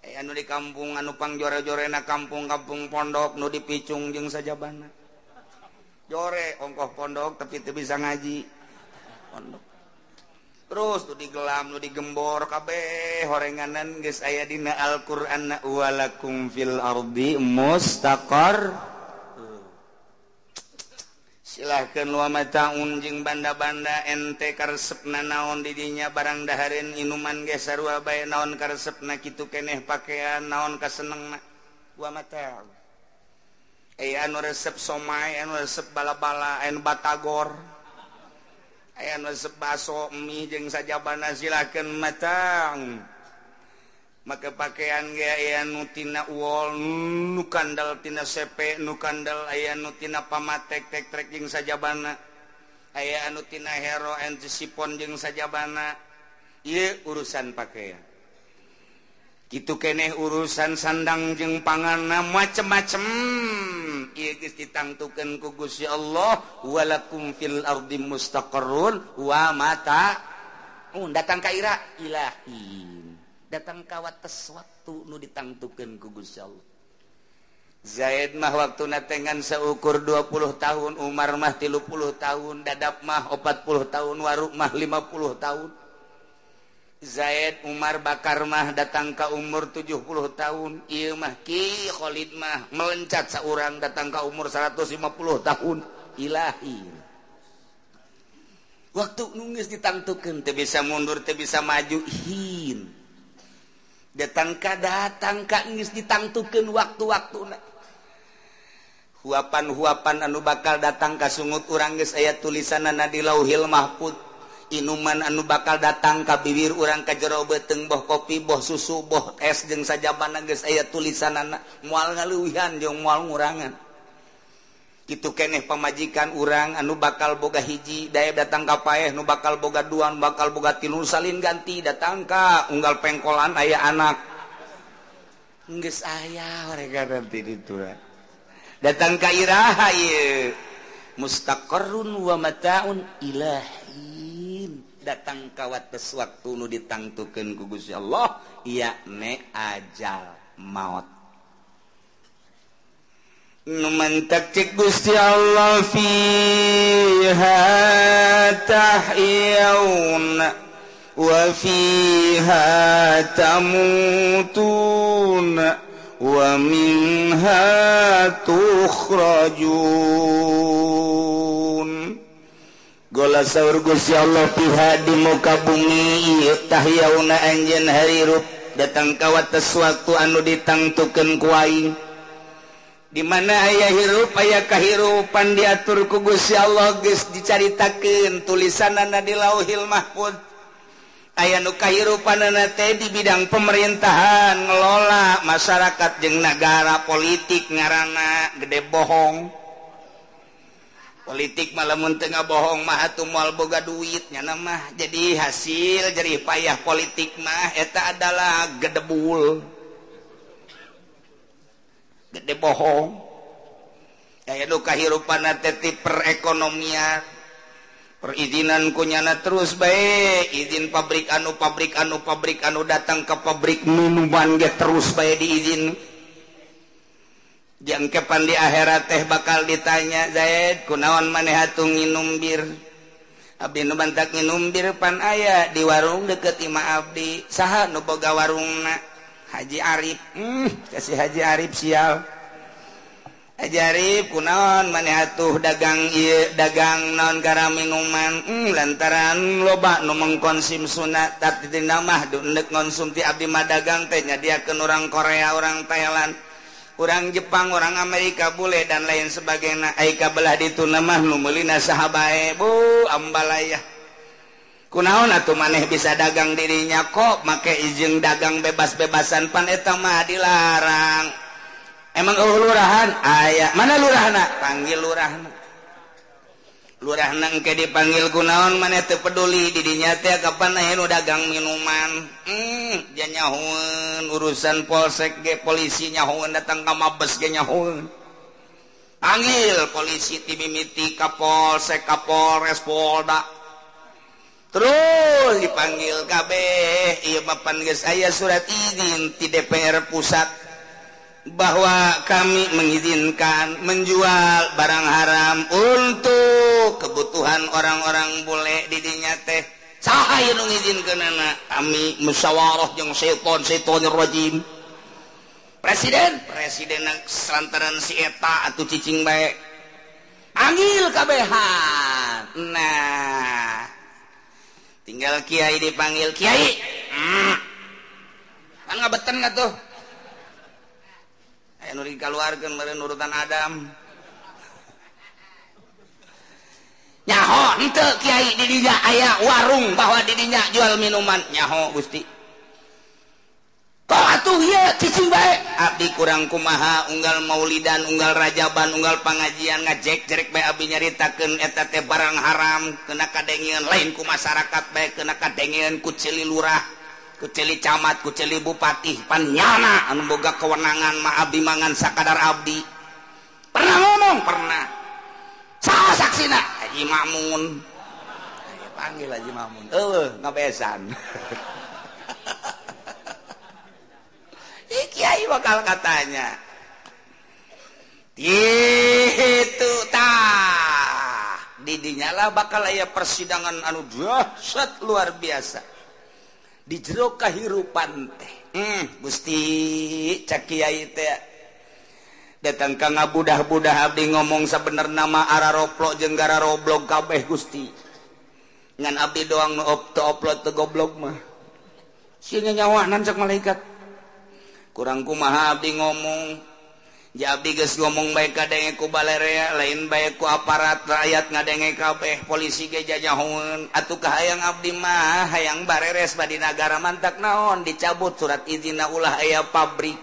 Anu di kampung anu pangjore-jorena kampung-kampung pondok nu di Picung jeung sajabana. Jore ongkoh pondok tapi teu bisa ngaji. Pondok. Terus nu digelam, nu digembor kabeh horenganan geus aya dina Al-Qur'an walakum fil ardi mustaqar. Silahkan wa mataun jeung banda-banda ente karesepna naon di dinya, barang dahareun inuman ge sarua bae naon karesepna kitu keneh, pakaian naon kasenengna wa mataun. Aya anu resep somai, anu resep bala-bala, anu batagor, aya anu resep baso mie jeung sajabana, silakeun matang. Maka pakaian ge aya nu tina wol, nu kandel tina sepe, nu kandel aya nu tina pamatek tek trek jeung sajabana, aya anu tina hero antisipon jeung sajabana. Ieu urusan pakaian. Kitu keneh urusan sandang jeung panganna macem-macem. Ieu geus ditangtukeun ku Gusti Allah walakum fil ardi mustaqarrun wa mata. Datang ka ira ilahi. Datang ka wates waktu nu ditangtukeun ku Gusti Allah. Zaid mah waktuna tengan seukur 20 tahun, Umar mah 30 tahun, Dadap mah 40 tahun, Waruk mah 50 tahun. Zaid, Umar, Bakar mah datang ka umur 70 tahun. Ieu mah Ki Khalid mah melencat saurang datang ka umur 150 tahun. Ilahi. Waktu nu geus ditangtukeun teu bisa mundur, teu bisa maju hin. Datang ka geus ditangtukeun waktu-waktuna. Huapan-huapan anu bakal datang ka sungut urang geus aya tulisanana di Lauhil Mahfud. Inuman anu bakal datang ka bibir urang ka jero beuteung, boh kopi, boh susu, boh es jeung sajabana geus aya tulisanana, moal ngaleuwihan jeung moal ngurangan. Kitu keneh pamajikan urang anu bakal boga hiji daeb datang ka paeh, nu bakal boga dua, nu bakal boga tilu, salin ganti datang ka unggal pengkolan aya anak. Geus aya mereka nanti ditu. Datang ka iraha ieu mustaqarrun wa mataun ilahin. mungkin datang ka wates waktu nu ditangtukeun ku Gusti Allah yakni ajal maut. Nu mantak cek Gusti Allah fiha tahyauna wa fiha tamutuna wa minha tukhrajun. Gola saur Gusti Allah piha di muka bumi ieu tahyauna anjeun harirup datang ka wates waktu anu ditangtukeun ku aing. Di mana aya hirup aya kahirupan diatur ku Gusti Allah geus dicaritakeun tulisanana di Lauhil Mahfuz. Aya nu kahirupanana teh di bidang pemerintahan ngelola masyarakat jeung nagara politik ngaranna gede bohong. Politik malah mun teu ngabohong mah atuh moal boga duit nya mah. Jadi hasil jerih payah politik mah eta adalah gedebul. Gede bohong. Aya nu kahirupanna teh ti perekonomian. Perizinan kunyana terus bae, izin pabrik anu pabrik anu pabrik anu datang ke pabrik minuman ge terus bae diizin. Jangkepan di akhirat teh bakal ditanya, Zaid kunaon maneh atuh nginum bir? Abdi nu bantak nginum bir pan aya di warung deket imah abdi. Saha nu boga warungna? Haji Arif. Kasih Haji Arif sial. Haji Arif kunaon maneh atuh dagang ieu dagang naon gara minuman? Lantaran loba nu mengkonsumsuna tapi dina mah deuk ngonsumti abdi mah dagang teh nyadiakeun urang Korea, urang Thailand, urang Jepang, orang Amerika bule dan lain sebagainya. Ai kabelah ditu mah nu meulina saha bae bu ambalaya. Kunaon atuh maneh bisa dagang dirinya kok make izin dagang bebas-bebasan pan eta mah dilarang. Emang eueuh lurahan? Aya. Mana lurahna? Panggil lurahna. Lurahna engke dipanggil kunaon maneh teu peduli didinya teh kapan aya nu dagang minuman. Dia nyahoeun urusan polsek ge polisi nyahoeun datang ka Mabes ge nyahoeun. Panggil polisi ti mimiti ka polsek ka Polres Polda. Terus dipanggil kabeh ieu mah pan geus aya surat izin ti DPR pusat bahwa kami mengizinkan menjual barang haram untuk kebutuhan orang-orang bule didinya teh. Saha ieu nu ngizinkeunana? Kami musyawarah jeung setan-setan rajim. Presiden, presiden lantaran si eta atuh cicing bae. Panggil kabehan. Nah, tinggal kiai dipanggil kiai. Kan ngabeten atuh. Aya nu dikaluarkeun meureun urutan Adam. Nyaho henteu kiai di dinya aya warung bahwa di dinya jual minuman. Nyaho Gusti. Kok atuh ieu cicing bae? Abdi kurang kumaha unggal maulidan, unggal rajaban, unggal pangajian ngajek-jerek bae abdi nyaritakeun eta teh barang haram kena kadengeun lain ku masyarakat bae kena kadengeun ku ceuli lurah, ku ceuli camat, ku ceuli bupati, pan nyana anu boga kewenangan mah abdi mangan sakadar abdi. Pernah ngomong? Pernah. Saha saksina? Haji Makmun. Ayo panggil Haji Makmun. Eueuh ngabesan. Kiai bakal katanya. Itu tah. Didinya lah bakal aya persidangan anu dahsyat luar biasa. Di jero kahirupan teh. Gusti cak kiai teh datang ka ngabudah-budah abdi ngomong sabenerna mah araroplok jeung gararoblog kabeh Gusti. Ngan abdi doang nu teu oplot teu goblok mah. Sieun nyawanan cak malaikat. Kurang kumaha abdi ngomong. Ja abdi geus ngomong bae kadenge ku balerea lain bae ku aparat rakyat ngadenge kabeh polisi ge jajahoeun. Atuh kahayang abdi mah hayang bareres badi nagara mantak naon dicabut surat izinna ulah aya pabrik.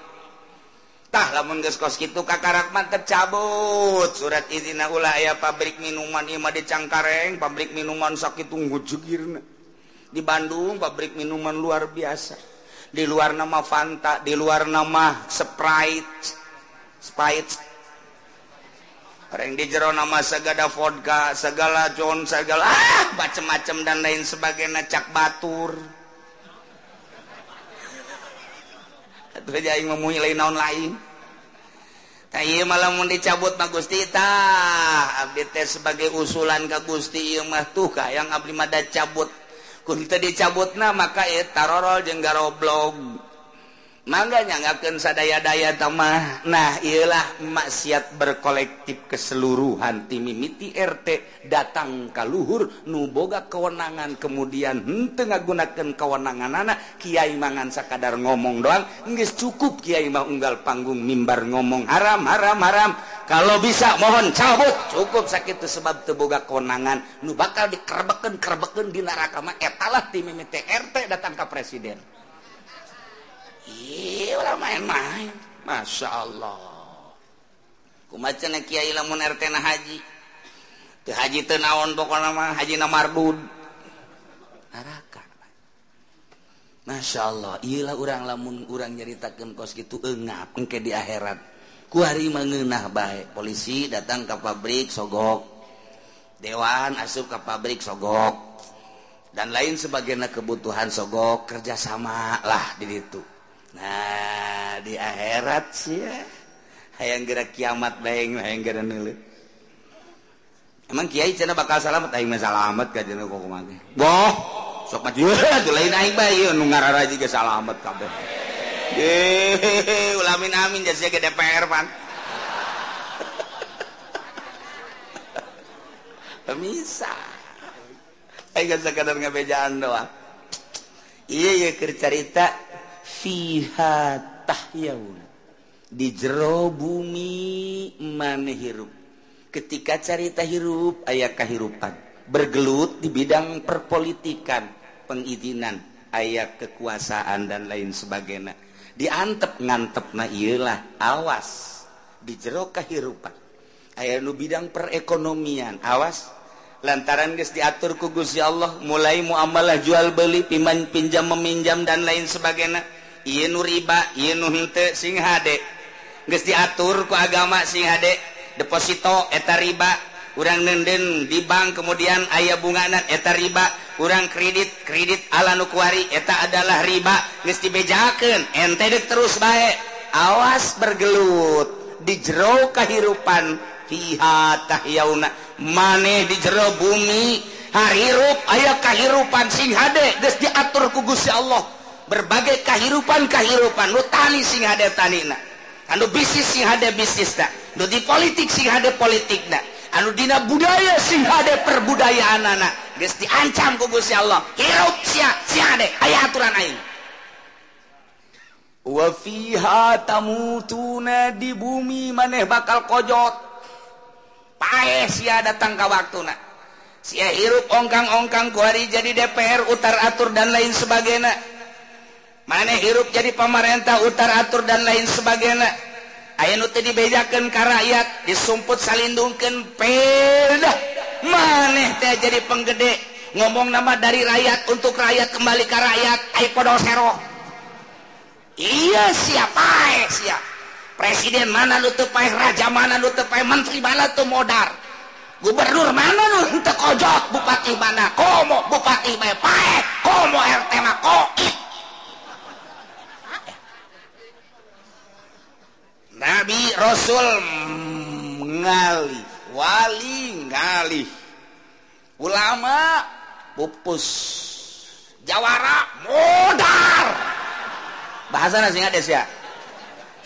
Tah lamun geus kos kitu kakarak mah tercabut surat izinna ulah aya pabrik minuman ieu mah di Cangkareng pabrik minuman sakitu ngujegirna. Di Bandung pabrik minuman luar biasa. Di luar nama Fanta, di luar nama Sprite. Sprite. Orang di jero nama segala vodka, segala john, segala macem-macem dan lain sebagainya cak batur. Atuh aja aing memuhi lain naon lain. Tah ieu mah lamun dicabut mah Gusti tah abdi teh sebagai usulan ka Gusti ieu mah tuh ka yang abdi mah da cabut. Kun teu dicabutna maka ieu tarorol jeung garoblog. Mangga nyanggakeun sadaya-daya tamah. Nah ieulah maksiat berkolektif keseluruhan ti mimiti RT datang ka luhur nu boga kewenangan kemudian henteu ngagunakeun kewenanganana kiai mangan sakadar ngomong doang geus cukup kiai mah unggal panggung mimbar ngomong haram haram haram kalau bisa mohon cabut cukup sakitu sebab teu boga kewenangan nu bakal dikerebekeun-kerebekeun di neraka mah eta lah ti mimiti RT datang ka presiden. Iya, ulah main-main. Masya Allah. Kumaha cenah kiai lamun RT na haji. Teu haji teu naon pokona mah haji na mardud. Neraka. Masya Allah, ieu lah urang lamun urang nyaritakeun kos kitu eungap engke di akhirat. Ku hari mah ngeunah bae. Polisi datang ka pabrik sogok. Dewan asup ka pabrik sogok. Dan lain sebagainya kebutuhan sogok kerjasama lah di ditu. Nah di akhirat sih ya hayang gerak kiamat bae hayang gerak neuleuh. Emang kiai cenah bakal salamet aing mah salamet ka cenah kok kumaha. Goh sok mah atuh lain aing bae ieu nu ngararaji ge salamet kabeh. Ye ulamin amin jadi ge DPR pan. Pemisah. Aing sakadar ngabejaan doang. Ieu ye keur carita fiha tahyaun di jero bumi maneh hirup. Ketika carita hirup aya kahirupan bergelut di bidang perpolitikan pengizinan aya kekuasaan dan lain sebagainya diantep ngantepna ieu lah awas di jero kahirupan aya nu bidang perekonomian awas lantaran geus diatur ku Gusti Allah mulai muamalah jual beli pinjam meminjam dan lain sebagainya ieu nu riba ieu nu henteu sing hade geus diatur ku agama sing hade deposito eta riba urang nenden di bank kemudian aya bungana eta riba urang kredit kredit ala nu kuari eta adalah riba geus dibejakeun ente deuk terus bae awas bergelut di jero kahirupan fiha tahyauna maneh di jero bumi harirup aya kahirupan sing hade geus diatur ku Gusti Allah berbagai kahirupan-kahirupan nu tani sing hade tanina anu bisnis sing hade bisnisna nu di politik sing hade politikna anu dina budaya sing hade perbudayaanana geus diancam ku Gusti Allah hirup sia sing hade aya aturan aing wa fiha tamutuna di bumi maneh bakal kojot paeh sia datang ka waktuna sia hirup ongkang-ongkang ku hari jadi DPR utar atur dan lain sebagainya maneh hirup jadi pemerintah utar atur dan lain sebagainya aya nu teu dibejakeun ka rakyat disumput salindungkeun pedah maneh teh jadi penggede ngomong nama dari rakyat untuk rakyat kembali ka rakyat ai podol sero iya sia paeh sia presiden mana nu teu paeh raja mana nu teu paeh menteri mana teu modar gubernur mana nu teu kojot bupati mana komo bupati bae paeh komo RT mah koit. Nabi Rasul ngalih wali ngalih ulama pupus jawara modar bahasana sing ada sia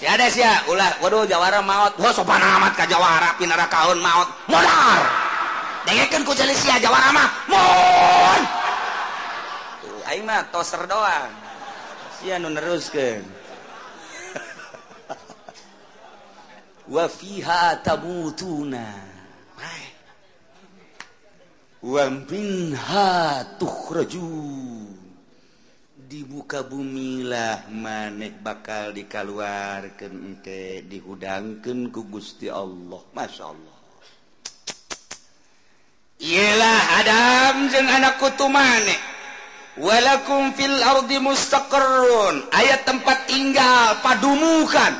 si ada sia ulah waduh jawara maot wah sopan amat ka jawara pinara kaun maot modar dengekeun ku ceuli sia jawara mah mon tuh aing mah toser doang sia nu neruskeun wa fiha tamutuna wa minha tukhrajun di muka bumi lah maneh bakal dikaluarkeun engke dihudangkeun ku Gusti Allah. Masya Allah. Iyalah Adam jeung anak kutu maneh. Walakum fil ardi mustaqarrun, aya tempat tinggal padumukan.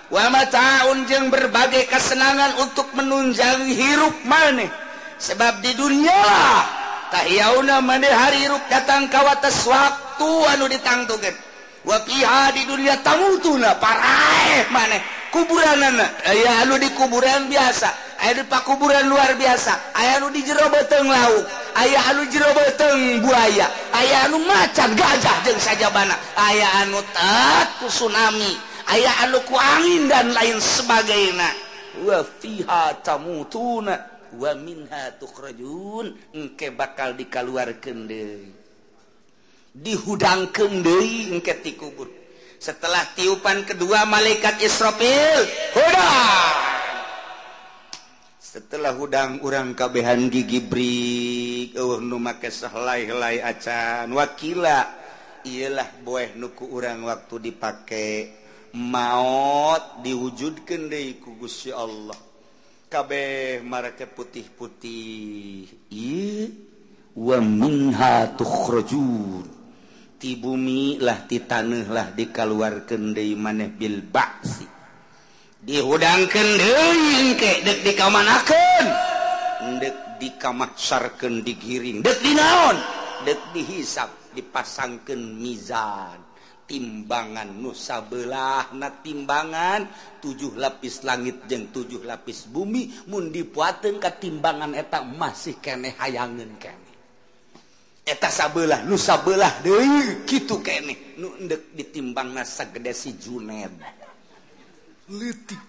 Wa mata'un jeung berbagai kesenangan untuk menunjang hirup maneh. Sebab di dunia lah tahyauna maneh hari hirup datang ka wates waktu anu ditangtukeun. Wa fiha di dunia tamutuna paraeh maneh kuburanana aya anu di kuburan biasa, aya di pakuburan luar biasa, aya anu di jero beuteung laut, aya anu jero beuteung buaya, aya anu macan gajah jeung sajabana, aya anu tat ku tsunami, aya anu ku angin dan lain sebagainya. Wa fiha tamutuna wa minha tukhrajun, engke bakal dikaluarkeun deui, dihudangkeun deui engke ti kubur. Setelah tiupan kedua malaikat Israfil hudang. Setelah hudang urang kabehan gigi brik eueuh nu make sahelai-helai acan. Wakila iyalah boeh nu ku urang waktu dipake maot diwujudkeun deui ku Gusti Allah. Kabeh marake putih-putih. Ieu wa minha tukhrajun. Ti bumi lah ti taneuh lah dikaluarkeun deui maneh bil ba'si. Dihudangkeun deui engke deuk dikamanakeun, deuk dikamaksarkeun digiring, deuk dinaon, deuk dihisap, dipasangkeun mizan, timbangan nu sabelahna timbangan 7 lapis langit jeung 7 lapis bumi, mun dipuateun ka timbangan eta masih keneh hayangeun keneh. Eta sabelah nu sabelah deui kitu keneh nu endek ditimbangna sagede si Juned. Leutik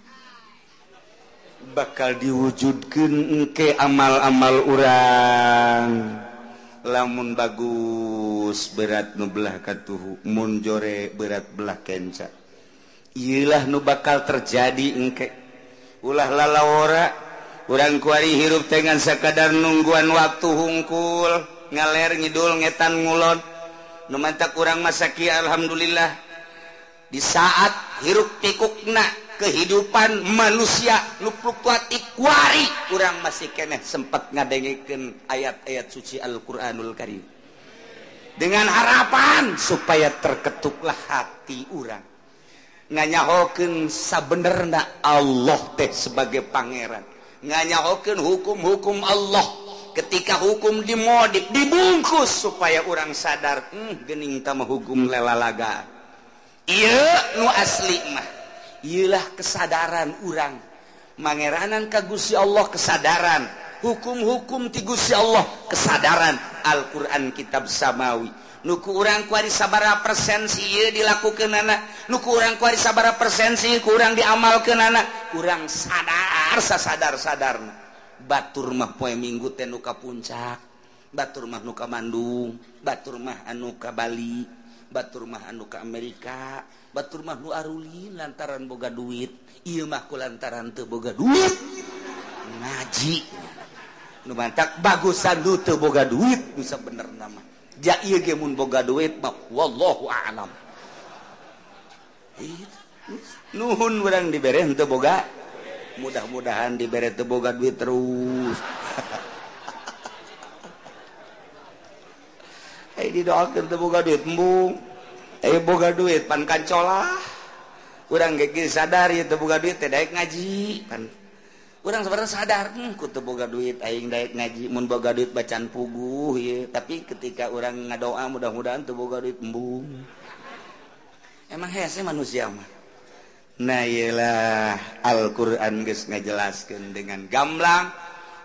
bakal diwujudkeun engke amal-amal urang. Lamun bagus berat nu belah katuhu, mun jore berat belah kenca. Ieulah nu bakal terjadi engke. Ulah lalawora urang kuari hirup teh ngan sakadar nungguan waktu hungkul, ngaler ngidul ngetan ngulon. Nu mantak urang masaki alhamdulillah di saat hiruk pikukna kehidupan manusia nu fluktuatif kuari urang masih keneh sempat ngadengekeun ayat-ayat suci Al-Qur'anul Karim dengan harapan supaya terketuklah hati urang nganyahokeun sabenerna Allah teh sebagai pangeran, nganyahokeun hukum-hukum Allah. Ketika hukum dimodif dibungkus supaya urang sadar, geuning tah mah hukum lelalaga. Ieu nu asli mah ieulah kesadaran urang mangeranan ka Gusti Allah, kesadaran hukum-hukum ti Gusti Allah, kesadaran Al-Qur'an kitab samawi. Nu ku urang kuari sabaraha persen si ieu dilakukeunana, nu ku urang kuari sabaraha persen si ku urang diamalkeunana, urang sadar sasadar-sadarna. Batur mah poe Minggu teh nu ka Puncak, batur mah nu ka Bandung, batur mah anu ka Bali, batur mah anu ka Amerika, batur mah nu arulin lantaran boga duit, ieu mah ku lantaran teu boga duit ngaji. Nu mantak bagusan nu teu boga duit nu sabenerna mah. Ja ieu ge mun boga duit mah wallahu a'lam. Nuhun urang dibere henteu boga, mudah-mudahan dibere teu boga duit terus. Didoakeun teu boga duit embung, boga duit pan kancolah. Urang ge sadar ieu teu boga duit teh daek ngaji pan. Urang sebenarnya sadar ku teu boga duit aing daek ngaji, mun boga duit bacaan puguh ieu. Tapi ketika urang ngadoa mudah-mudahan teu boga duit embung. Emang hese manusia mah. Nah iyalah Al-Qur'an geus ngajelaskeun dengan gamblang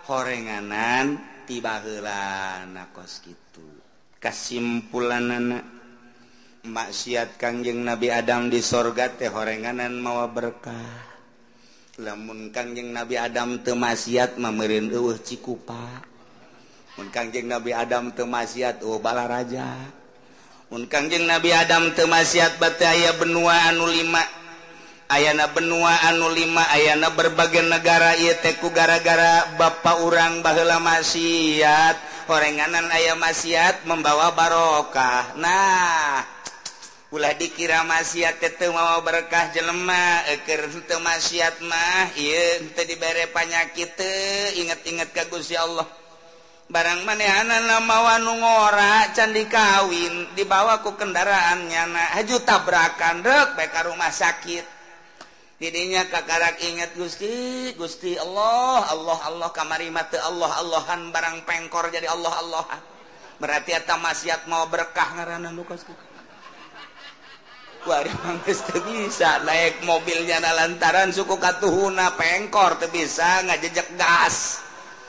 horenganan ti baheulana kos kitu. Kasimpulanana maksiat Kangjeng Nabi Adam di sorga teh horenganan mawa berkah. Lamun Kangjeng Nabi Adam teu maksiat mah meureun eueuh Cikupa. Mun Kangjeng Nabi Adam teu maksiat eueuh Balaraja. Mun Kangjeng Nabi Adam teu maksiat bate aya benua anu 5. Ayana benua anu 5, ayana berbagai negara ieu teh ku gara-gara bapa urang baheula maksiat. Horenganan aya maksiat membawa barokah. Nah, ulah dikira maksiat teh teu mawa berkah jelema, keur teu maksiat mah ieu teu dibere panyakit teu inget-inget ka Gusti Allah. Barang manehanana mawa nu ngora can dikawin, dibawa ku kendaraan nyana haju tabrakan reuk bae ka rumah sakit. Didinya kakarak ingat Gusti, Gusti Allah, Allah Allah kamari mah teu Allah Allahan barang pengkor jadi Allah Allahan. Berarti eta maksiat mau berkah ngaranna nu kos kitu. Kuari mah geus teu bisa naik mobilnya na lantaran suku katuhuna pengkor teu bisa ngajejek gas.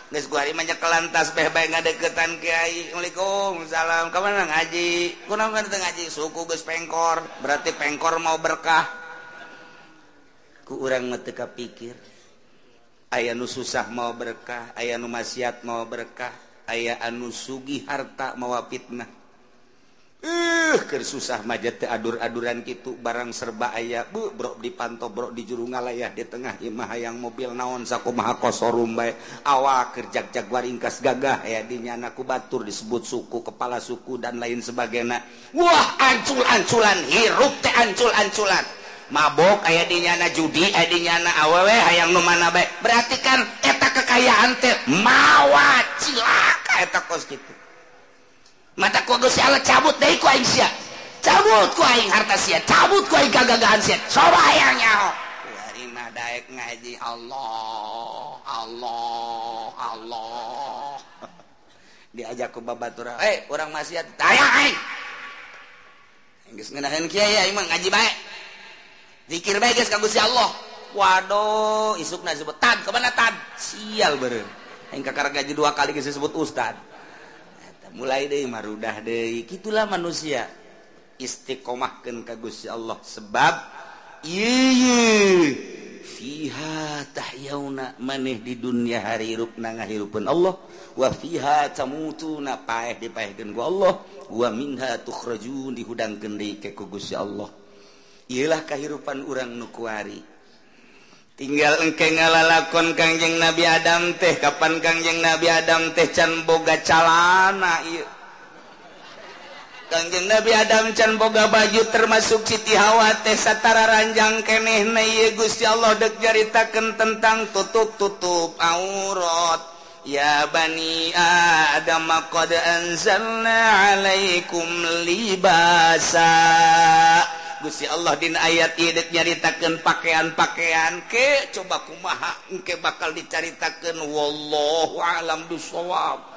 Geus kuari mah nyekelan tas beh bae ngadeukeutan kiai. Assalamualaikum, salam. Ka mana ngaji? Kunaon teu ngaji? Suku geus pengkor, berarti pengkor mau berkah. Ku urang mah teu kapikir. Aya nu susah mau berkah, aya nu maksiat mau berkah, aya anu sugih harta mawa fitnah. Keur susah mah teu adur-aduran kitu barang serba aya, bu brok dipanto brok di juru ngalayah di tengah imah hayang mobil naon sakumaha kosorum bae. Awak keur jag-jag waringkas gagah aya di nyana ku batur disebut suku, kepala suku dan lain sebagainya. Wah, ancul-anculan hirup teh ancul-anculan. Mabok aya di nyana judi aya di nyana awewe hayang nu mana bae. Berarti kan eta kekayaan teh mawa cilaka eta kos kitu. Mata ku Gusti Allah cabut deui ku aing sia. Cabut ku aing harta sia, cabut ku aing kagagahan sia. Coba hayang nyaho. Kuari mah daek ngaji Allah, Allah, Allah. Diajak ku babatur, "Eh, urang maksiat taya aing." Geus ngeunaheun kiai aing mah ngaji bae. Zikir bae geus ka Gusti Allah. Waduh, isukna disebut tad, ka mana tad? Sial beureum. Aing kakara gaji 2 kali geus disebut ustad. Eta mulai deui marudah deui. Kitulah manusia. Istiqomahkeun ka Gusti Allah sebab ieu fiha tahyauna maneh di dunia harirupna ngahirupeun Allah wa fiha tamutuna paeh dipaehkeun ku Allah wa minha tukhrajun dihudangkeun deui ke ku Gusti Allah. Iyalah kehidupan urang nu kuari. Tinggal engke ngalalakon Kangjeng Nabi Adam teh kapan Kangjeng Nabi Adam teh can boga calana ieu. Kangjeng Nabi Adam can boga baju termasuk Siti Hawa teh satara ranjang kenehna ieu Gusti Allah deuk nyaritakeun tentang tutup-tutup aurat. Ya bani Adam qad anzalna alaikum libasa. Gusti Allah dina ayat ieu deuk nyaritakeun pakaian-pakaian ke coba kumaha engke bakal dicaritakeun wallahu alam bisawab.